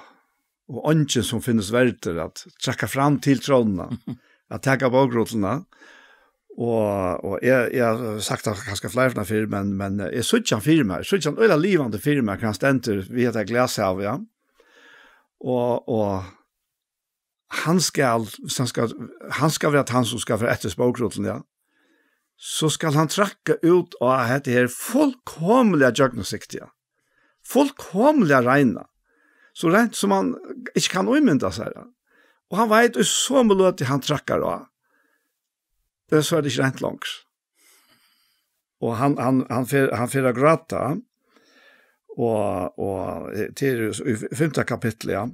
og eingin sum finnist verdur at trakka fram til trónuna, at taka bókrulluna. Og, og eg, eg havi sagt tað kanska fleiri ferðir fyrr, men, men eg síggi hann fyri mær, síggi hann øgiliga livandi fyri mær, hvar hann stendur við hetta glashavið, ja. Og, og hann skal, viss hann skal, hann skal vera tann sum skal fara eftir bókrulluni, ja. So skal hann trakka út á hetta her fullkomiliga gjøgnumsiktiga, fullkomiliga reina, so reint sum hann ikki kann ímynda sær, ja. Og hann veit, í somu løtu hann trakkar á, so er tað ikki reint longur. Og hann, hann, hann fer, hann fer at gráta, og, og tað er í fimta kapitli, ja.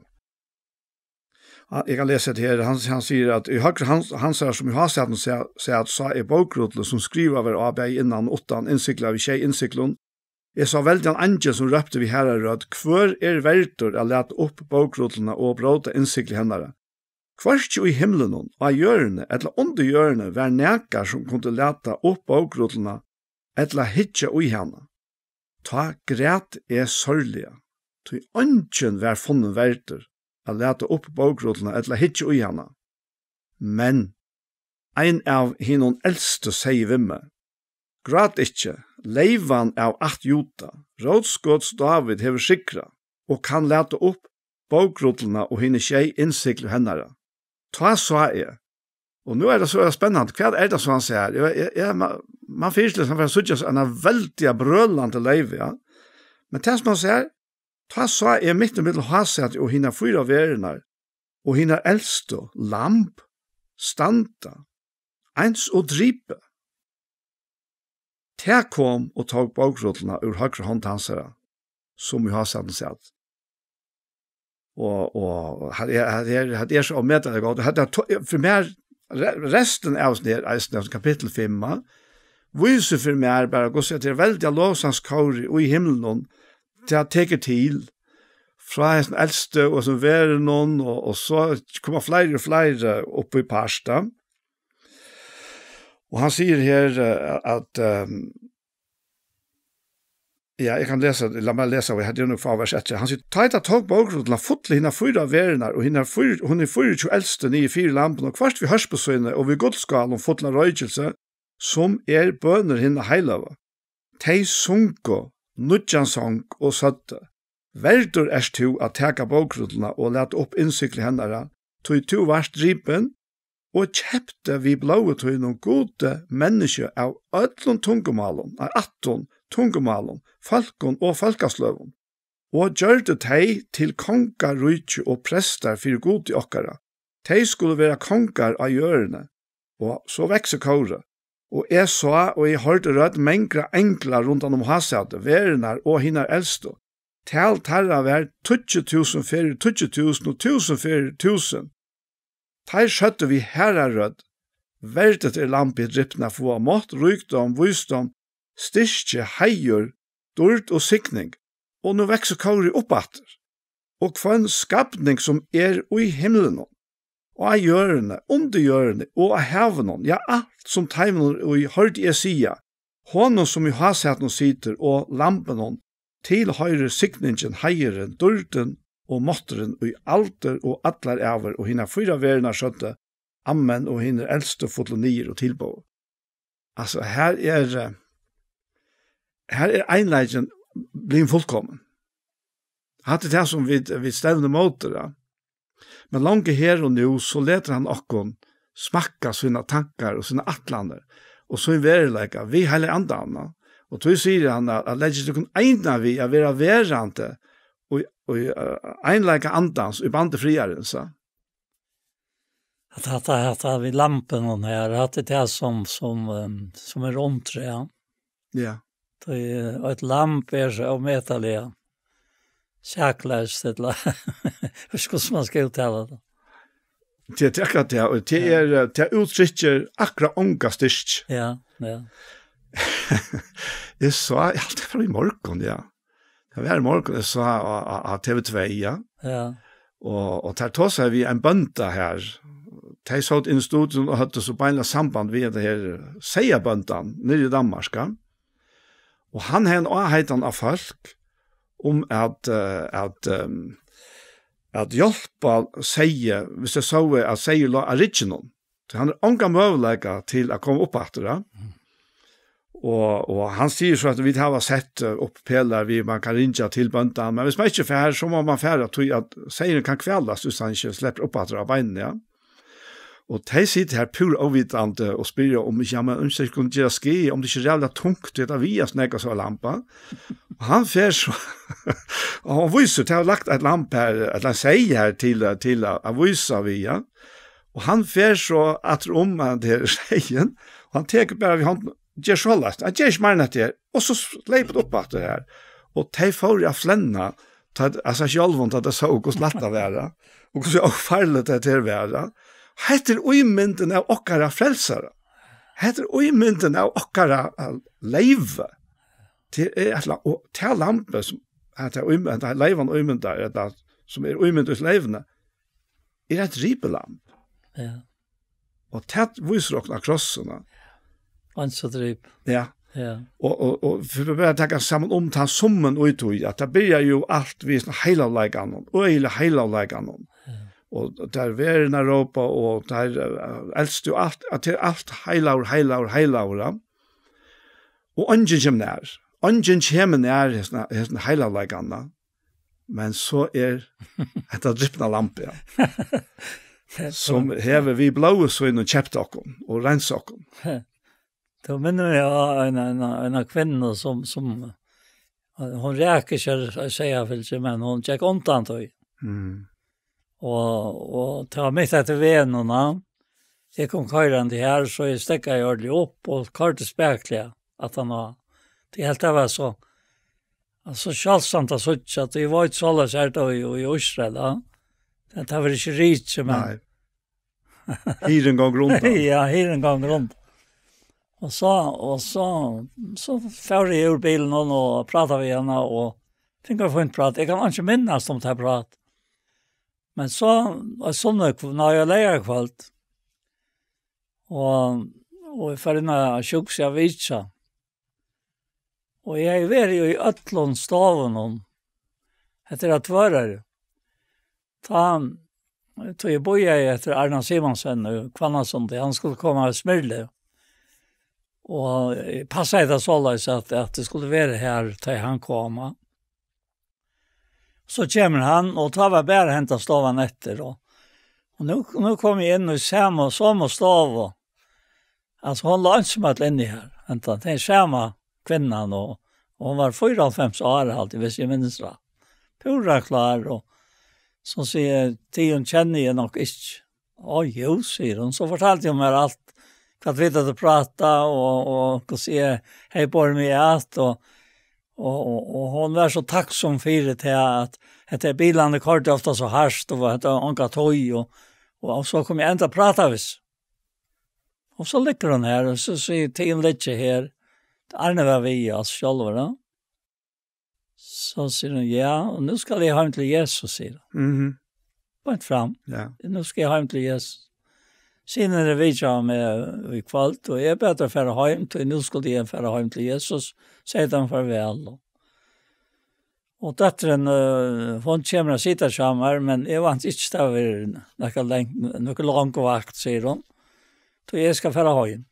Hann, eg kann lesa hetta her. Hann, hann sigur at í høgru hans, hansara, sum í hásætinum sat, sat, sá eg bókrullu, sum skrivað var á, bæði innan og uttan, innsiglað við sjey innsiglum. Eg sá veldigan eingil, sum rópti við harðari rødd: Hvør er verdur at lata upp bókrulluna og bróta innsigli hennara? Hvørki í himlinum, á jørðini ella undir jørðini var nakar, sum kundi lata upp bókrulluna ella hyggja í hana. Tá græt eg sárliga, tí eingin var funnin verdur at lata upp bókrulluna ella hyggja í hana. Men ein av hinum elstu segði við meg: Grát ikki, leyvan av ætt Juda, rótskots Dávid, hevur sigrað og kann lata upp bókrulluna og hini sjey innsiglu hennara. Tá sá eg, og nú er tað so spennandi, hvat er tað so hann sær? Eg, eg, eg, man, man fyrist liksom fær at síggja so eina veldiga brølandi leyvu, ja. Men tað sum hann sær, tá sá eg mitt ímillum hásætið og hinar fýra verurnar og hinar elstu lamb standa, eins og dripið. Tað kom og tók bókrulluna úr høgru hond hansara, sum í hásætinum sat. Og, og hatta er, hatta er, hatta er so ómetaliga gott. Hatta er to-, fyri mær, re-, restin av hesum her, eisini, hesum kapittul fimm, vísir fyri mær bara, hvussu at tað er veldiga lovsangskórið í himlinum, tað tekur til frá hesum elstu og hesum verunum, og, og so koma fleiri og fleiri upp í part, ja. Og hann sigur her, eh, at, ehm, ja, eg kann lesa, lat meg lesa, og her er nokk fá vers eftir. Hann sigur: Tá ið tað tók bókrulluna, fullu hinar fýra verurnar og hinar fýra, og hinar fýraogtjúgu elstu niður fyri Lambið, og hvørt við hørpu síni og við gullskálum fullum av roykilsi, sum er bønir hinna heiløgu. Tey sungu nýggjan song og søgdu: Verdur ert tú at taka bókrulluna og lata upp innsigli hennara, tí tú vart dripin og keypti við blóði tínum Gudi menniskju av øllum tungumálum, av ættum, tungumálum, fólkum og fólkasløgum, og gjørdi tey til kongaríki og prestar fyri Gudi okkara. Tey skulu vera kongar á jørðini. Og so veksur kórið. Og eg sá, og eg hoyrdi rødd mangra eingla rundan um hásætið, verurnar og hinar elstu. Tal teirra var tíggju túsund ferðir tíggju túsund og túsund ferðir túsund. Teir søgdu við harðari rødd: Verdigt er Lambið dripna at fáa mátt, ríkdóm, vísdóm, styrki, heiður, dýrd og signing. Og nú veksur kórið upp aftur. Og hvønn skapning, sum er í himlinum, á jørðini, undir jørðini og á havinum, ja, alt sum teimum er í, hoyrdi eg siga: Honum, sum í hásætinum situr, og Lambinum, tilhoyrir signingin, heiðurin, dýrdin og mátturin í aldur og allar ævir. Og hinar fýra verurnar søgdu: Amen, og hinir elstu fullu niður og tilbóðu. Altso, her er, eh, her er einleikin blivin fullkomin. Hatta er tað, sum vit, vit stevna móti, ja. Men longu her og nú, so letur hann okkum smakka sínar tankar og sínar ætlanir og sín veruleika við Heilaga Andanum. Og tí sigur hann at, at leggja tykkum eina við at vera verandi og, og uh, einleika Andans í bandi friðarins. Ja. At hatta, hatta við lampinum her, at det er tað sum, sum, um, sum er ondt, ja. Ja. Tí eitt lamb er so ómetaliga sakleyst, ella, hvussu man skal úttala tað. Tað er akkurát tað, og tað er, eh, tað úttrykkir akkurát onga styrk. Ja, ja. Eg sá, eg helt det var í morgun, ja. Det var í morgun, eg sá á, á, á T V tvey, ja. Ja. Og, og tær tosaðu vit ein bónda her. Tey sótu inn í studio og høvdu so beinleiðis samband við hetta her seyðabóndan niðri í Danmark, ja. Og hann hevði ein áheitan av fólk um at, eh, at, ehm, at hjálpa seyði, hvis tað sá at seyður lá á rygginum. So hann hevur ongan møguleika til at koma upp aftur, ja. Og, og hann sigur so at vit hava sett, eh, upp pelar við, man kann ringja til bóndan, men hvis man ikki fær, so má man fara tí at seyðurin kann kvalast, hvis hann ikki sleppur upp aftur á beinini, ja. Og tey sita her púra óvitandi og spyrja um, ja, men um tað ikki kunnu gera skaða, um tað ikki er ræðuliga tungt, tí at tað vigar so nógv, so lamb. Og hann fer so, og hann vísir, tey hava lagt eitt lamb her, ella ein seyð her til, til at, at vísa við, ja. Og hann fer so aftur um at tað er seyðin, og hann tekur bara við hondini, ger soleiðis, hann ger ikki meira enn hetta her, og so s-, hleypur upp aftur her. Og tey fóru at flenna, tá, av sær sjálvum, tá tey sóu, hvussu lætt tað var, og hvussu ófarligt tað her var. Hetta er ímyndin av okkara frelsara. Hetta er ímyndin av okkara, eh, leyvi. Tað er eitt la-, og tað lambið, sum, at tað er ím-, at tað leyvan ímyndar, ella sum er ímynd í leyvini, er eitt ripulamb. Ja. Og tað vísir okkum á krossin. Eins og drip. Ja. Ja. Og, og, og fyri bara at taka saman um tann summin í tí, at tað byrjar jo alt við sånn heilagleikanum, øgiliga heilagleikanum. Ja. Og tær verðirnar rópa, og tær, eh, elstu alt, at tað er alt heilagur, heilagur, heilagur, ja. Og eingin kemur nær. Eingin kemur nær hesin, hesin heilagleikan, ja. Men so er hetta dripna lambið, ja. Sum hevur við blóði sínum keypt okkum og reinsað okkum. Tú minnir meg á eina, eina, eina kvinnu sum, sum, hon ræk ikki at siga fylgir, men hon gekk undan tí. Mm. Og, og tað var mitt eftir vegnum, ja. Eg kom koyrandi her, so eg steðgaði ordiliga upp og koyrdi spakuliga aftan á. Tí helt tað var so, altso, sjáldsamt at síggja, at eg veit soleiðis er tað í, í Ísrael, ja. Tað, tað var ikki rikið, men nei. Hirðin gongur undan. Ja, hirðin gongur undan. Og so, og so, so fór eg úr bilinum og, og prátaði við hana, og fingu fínt prát. Eg kann ikki minnast um tað prát. Men so, og sunnukvøld, nei, og leygarkvøld, og, og eg fór inn á sjúkrahúsið at vitja. Og eg hevði verið í øllum stovunum. Hetta er á Tvøroyri. Tá, tá eg bíðaði eftir Arna Simonsen í Hvannasundi, hann skuldi koma við Smyrli. Og eg passaði tað soleiðis, at, at tað skuldi vera her, tá hann kom. So kemur hann, og tá var bara henda stovan eftir, og, og nú, nú kom eg inn í sama, sama stovu. Altso, hon lá einsamøll inni her, henda, tað er sama kvinnan, og, og hon var fýraoghálvfems ár, alt, hvis eg minnist rætt. Púra klár, og so sigur eg, tygum kenni eg nokk ikki. Á, jú, sigur hon. So fortaldi hon mær alt, hvat vit høvdu prátað, og, og hvussu eg hevði borið meg at, og, og, og, og hon var so takksom fyri tað, at hetta bilarnir koyrdu ofta so hart, og hetta var onga tíð, og, og, og so kom eg enda at práta við hana. Og so liggur hon her, og so sigur, tygum liggja her. Arne var við, altso, sjálvur, ja. So sigur hon, ja, og nú skal eg heim til Jesus, sigur hon. Mhm. Beint fram. Ja. Nú skal eg heim til Jesus. Synirnir vitjaðu meg í kvøld, og eg bað teir fara heim, tí nú skuldi eg fara heim til Jesus, segði teimum farvæl. Og, og dóttirin, eh, hon kemur at sita hjá mær, men eg vænti ikki, tað verður nakað lang-, nakað long vakt, sigur hon. Tí eg skal fara heim.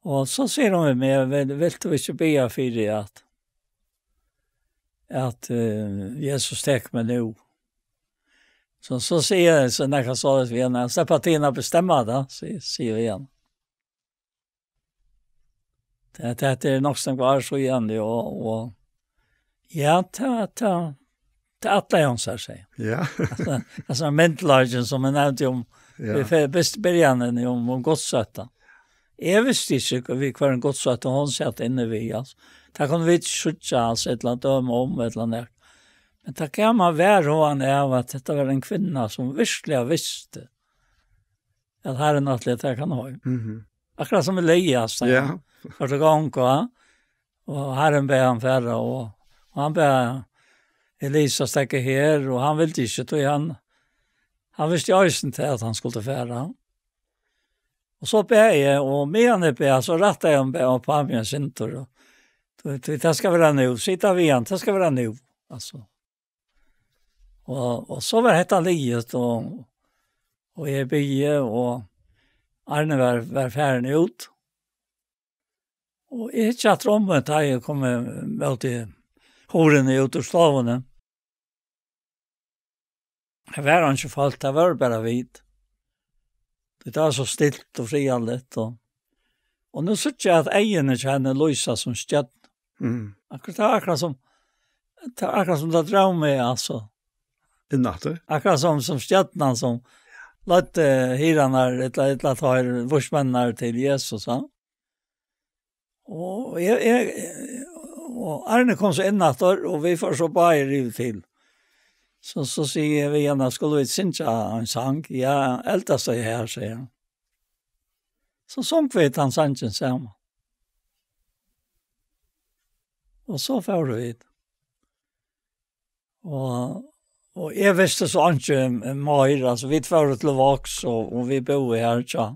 Og so sigur hon við meg: "Vil, vilt tú ikki biðja fyri at, at, eh, Jesus tekur meg nú?" So, so sigur eg so nakað soleiðis við hana: "Sleppa tygum at bestemma tað," si-, sigur eg við hana. Tað, tað er nokk so nógv ár síðani, og, og ja, tað, tað, tað ætlaði hon sær, sigur. Ja. Altso, altso, myndugleikin sum eg nevndi um, ja, í fe-, byrst-, byrjanini um, um gudsótta. Eg visti ikki, við hvørjum gudsótta hon sat inni við, altso. Tað kunnu vit ikki síggja, altso, ella døma um, ella nakað. Men tað gav mær varhugan av, at hetta var ein kvinna, sum virkliga visti, at Harrin ætlaði at taka hana heim. Mhm. Akkurát sum Elias, tá. Ja. Fór til gongd, ja. Og Harrin bað hann fara, og, og hann bað Elisa steðga her, og hann vildi ikki, tí hann, hann visti eisini til, at hann skuldi fara. Og so bað eg, og meðan eg bað, so rættaði hann bara upp á meg eitt sindur, og, tí, tí, tað skal vera nú, sig tað við hann, tað skal vera nú, altso. Og, og so var hetta liðugt, og, og eg biði, og Arne var, var farin út. Og eg hyggi aftur um meg, tá eg kom móti hurðini út úr stovuni. Har var einki fólk, tað vóru bara vit. Tí tað var so stilt og friðarligt, og, og nú síggi eg, at eyguni hjá henni lýsa sum stjørnur. Mm. Akkurát, tað var akkurát sum, tað var akkurát sum tað dró meg, altso. Inn aftur? Akkurát sum, sum stjørnan sum leiddi hirðarnar, ella, ella teir vísmenninar til Jesus, ja. Og eg, eg, og Arne kom so inn aftur, og vit fóru so báðir yvir til. So, so sigi eg við hann: "Skulu vit syngja ein sang?" "Ja, eldast er her," sigur hann. So sungu vit tann sangin saman. Og so fóru vit. Og, og eg visti so einki meir, altso, vit fóru til Vágs, og, og vit búðu her, tja.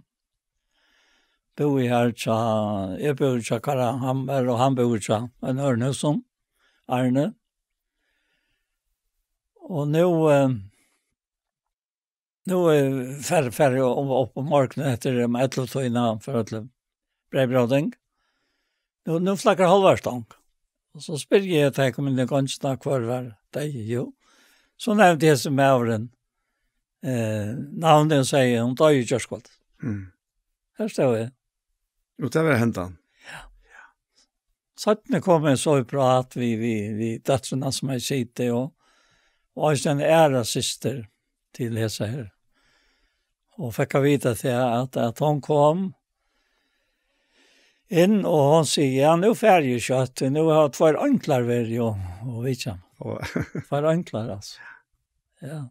Búðu her, tja, eg búði hjá Karl Hammer, og hann búði hjá ein øðrum húsum, Arne. Og nú, eh, nú, eh, fer, fer eg upp, upp um morgunin eftir, um ellivu tíðina, fer til breyðbróting. Nú, nú flakkar hálva stong. Og so spyrji eg, tá eg kom inn í gongina, hvør var deyður? Jú. So nevndi hesin maðurin, eh, navnið og segði: "Hon doyði í gjárkvøldið." Mm. Her stóð eg. Og tað var hendan? Ja. Seinni kom eg so í prát við, við, við dóttrina, sum eg siti, og, og eisini ein aðra systur til hesa her. Og fekk at vita til at, at hon kom inn, og hon sigur: "Ja, nú fari eg skjótt, nú hava tveir einglar verið og, og vitjað meg." Og tveir einglar, altso. Ja.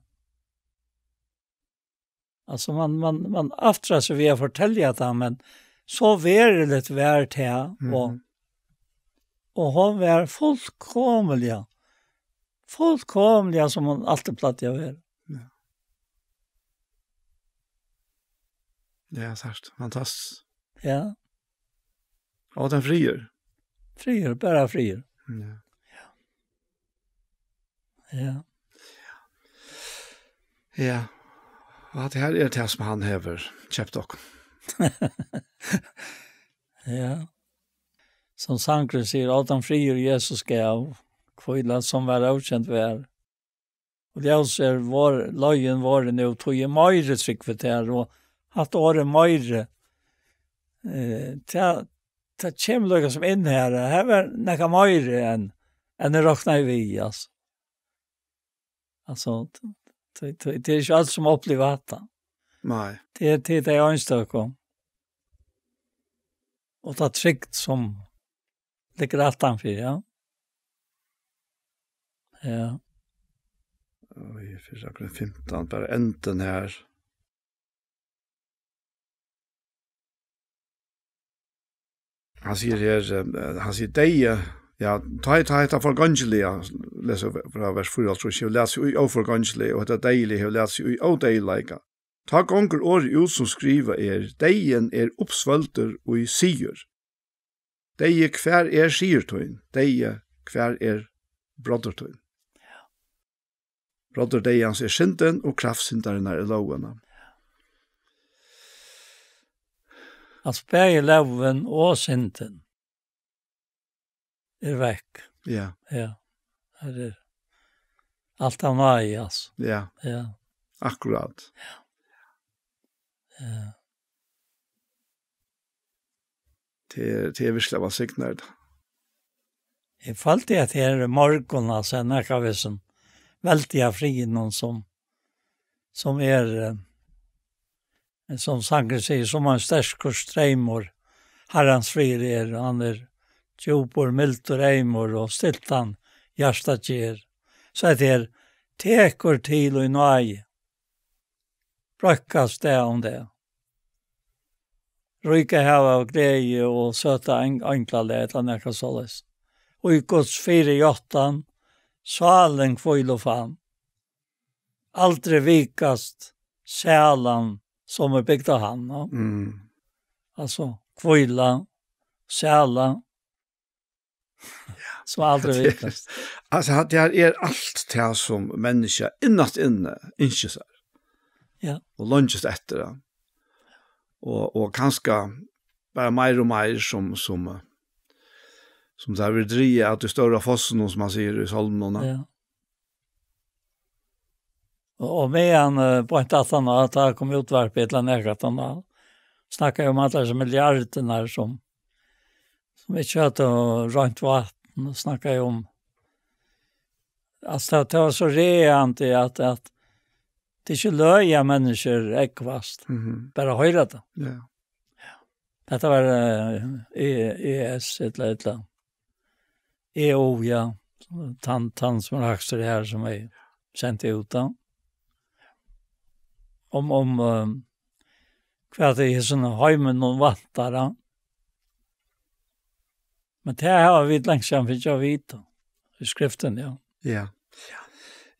Altso, man, man, man aftrar seg við at fortelja tað, men so veruligt var tað, og, mhm, og hon var fullkomiliga, fullkomiliga sum hon altíð plagdi at vera. Ja. Ja, sært. Fantastiskt. Ja. Og den friður. Friður, bara friður. Ja. Ja. Ja. Og at her er tað sum hann hevur keypt okkum. Ja. Sum sangurin sigur: "Á tann friður Jesus gav, hvíla sum var ókend var. Og ljós er vor, leiðin vorin nú, tí er meiri trúgv við tær." Og hatta orðið meiri, eh, tað, tað kemur líka sum inn her. Her var nakað meiri enn, enn eg roknaði við, altso. Altso, t-, t-, t-, tað er ikki øll sum uppliva hatta. Nei. Tað er, tað er tey einstøku. Og tað trúgv sum liggur aftanfyri, ja. Ja. Og í fyrra Korint fimtan, bara endin her. Hann sigur her, eh, hann sigur: "Deyði, ja, tá, tá hetta forgongiliga," lesur frá vers fýraoghálvtrýss, "hevur latið seg í óforgongilegi, og hetta deyðiliga hevur latið seg í ódeyðileika. Tá gongur orðið út, sum skrivað er: Deyðin er uppsvølgdur í sigur. Deyði, hvar er sigur tín? Deyði, hvar er broddur tín?" Broddur deyðans er syndin, og kraft syndarinnar er lógin. At bæði lógin og syndin er vekk. Ja. Ja. Her er alt av náði, altso. Ja. Ja. Akkurát. Ja. Ja. Tað er, tað er virkuliga vælsignað, er tað. Eg føldi, at her í morgun, altso, nakað við sum veldiga friðin, sum, sum er, eh, sum sangurin sigur, sum ein sterkur streymur, Harrans friður er, hann er djúpur, mildur, eymur og stillan hjarta ger. So at her tekur til í náði, breiðkast dag um dag. Ríka hav av gleði og søta ein-, einglalag, ella nakað soleiðis. Og í Guds fyri játtan, sálin hvíl og fann. Aldri vikast, sælan, sum er bygd á hann, no? Mm. Altso, hvíla, sæla, sum aldri vikast. Altso, hatta her er alt tað sum menniskja innast inni ynskir sær. Ja. Og leingist eftir, ja. Og, og kanska bara meir og meir sum, sum, eh, sum tað verður drigið av tí stóra fossinum, sum man sigur í sálminum, ja. Ja. Og, og meðan, eh, beint aftan á, at tað kom útvarp ella nakað aftan á, snakka eg um allar hesar milliardirnar sum, sum ikki høvdu reint vatn, og snakka eg um, altso, tað, tað var so ræðandi at, at tað er ikki løgið at menniskjur eggvast, mhm, bara hoyra tað. Ja. Hetta var, eh, E-, E S, ella, ella E O, ja. Tann, tann sum er hægstur her, sum eg sendi út, da. Um, um, eh, hvat er í hesum heiminum vantar, da. Men tað hava vit langt síðan fingið at vita í skriftini, ja. Ja.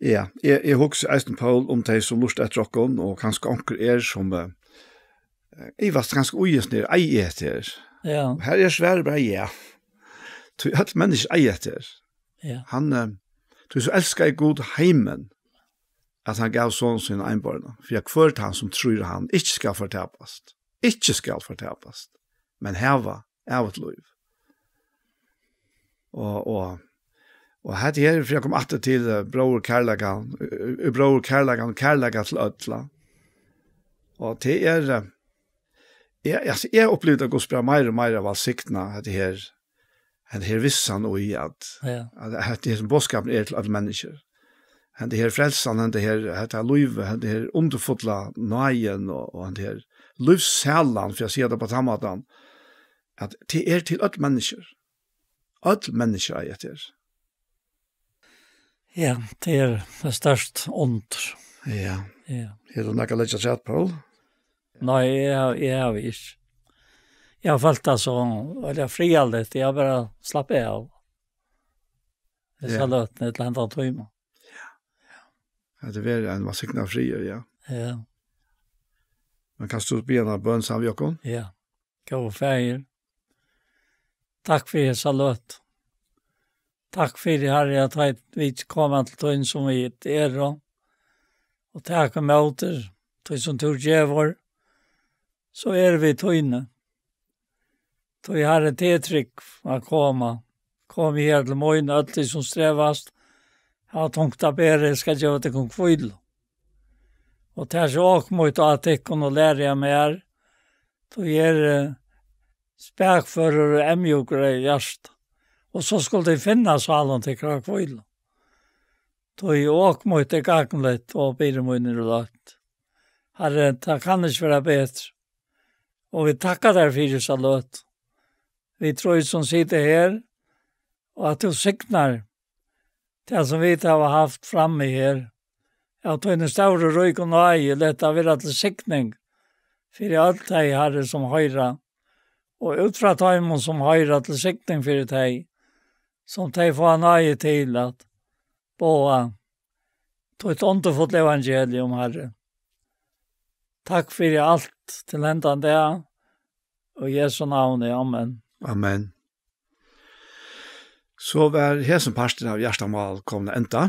Ja, eg, eg hugsi eisini, Poul, um tey sum lurta eftir okkum, og kanska onkur er sum, eh, ivast kanska í hesum her, eigi eg hetta her? Ja. Og her er svarið bara ja. Tí øll menniskju eiga hetta her. Ja. Hann, eh, tí so elskaði Gud heimin, at hann gav son sín einborna, fyri at hvør tann sum trýr á hann ikki skal fortapast. Ikki skal fortapast, men hava ævigt lív. Og, og, og hetta her, fyri at koma aftur til, eh, bróðurkærleikan, eh, eh, bróðurkærleikan, kærleika til øll, ja. Og tað er, eh, eg, altso, eg upplivi tað, Guds bræv, meira og meira vælsignað, hetta her, hetta her vissan í at, ja, at, at hesin boðskapurin er til øll menniskju. Hetta her frelsan, hetta her, hetta lívið, hetta her undurfulla náðin og, og hetta her lívssælan, fyri at siga tað á tann mátan, at tað er til øll menniskju. Øll menniskju eiga hetta her. Ja, tað er eitt stórt undur. Ja. Ja. Hevur tú nakað at leggja afturat, Poul? Nei, eg havi, eg havi ikki. Eg havi følt tað so, veldig friðarligt. Eg havi bara slappað av. Eg, ja, sá løtuni til hendan tíma. Ja. At tað verður ein vælsignaður friður, ja. Ja. Men kanst tú biðja eina bøn saman við okkum? Ja. Góði Faðir, takk fyri hesa løtu. Takk fyri, Harri, at vit koma til tín sum vit eru, og taka ímóti tí sum tú gevur, so eru vit tíni. Tí, Harri, tað er trygt at koma. Komið her til mín, øll tit sum strevast, hava tungt at bera, eg skal geva tykkum hvílu. Og takið ok mítt á tykkum og lærið av mær, tí eg eri, eh, spakførur og eyðmjúkur í hjarta. Og so skulu tit finna sálum tykkara hvílu. Tí ok mítt er gagnligt og byrði mín er løtt. Harri, tað kann ikki vera betri. Og vit takka tær fyri hesa løtu. Vit trý sum sita her, og at tú signar tað sum vit hava havt frammi her. Av tíni stóru ríku náði, lat tað vera til signing fyri øll tey, Harri, sum hoyra, og út frá teimum sum hoyra, til signing fyri tey, sum tey fáa náði til at boða títt undurfulla evangelium, Harri. Takk fyri alt til hendan dag, og í Jesu navni, amen. Amen. So var hesin partur av Hjartamál komin at enda,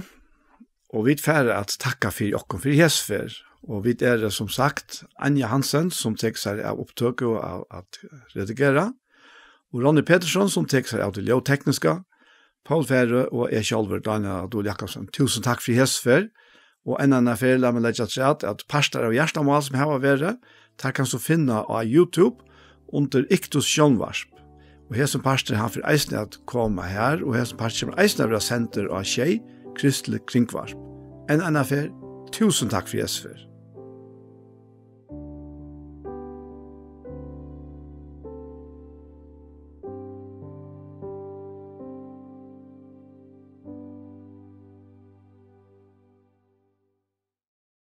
og vit fara at takka fyri okkum fyri hesa ferð, Og vit eru, sum sagt, Anja Hansen, sum tekur sær av upptøku og av at redigera, og Ronny Petersson, sum tekur sær av tí ljóðtekniska. Poul Færø og eg sjálvur, Dánjal Dul Jakobsen. Túsund takk fyri hesa ferð. Og enn eina ferð, lat meg leggja afturat, at partar av Hjartamál, sum hava verið, teir kanst tú finna á YouTube undir Iktus Sjónvarp. Og hesin partur, hann fer eisini at koma her, og hesin partur kemur eisini at vera sendur á Sjey, Kristiligt Kringvarp. Enn eina ferð, túsund takk fyri hesa ferð.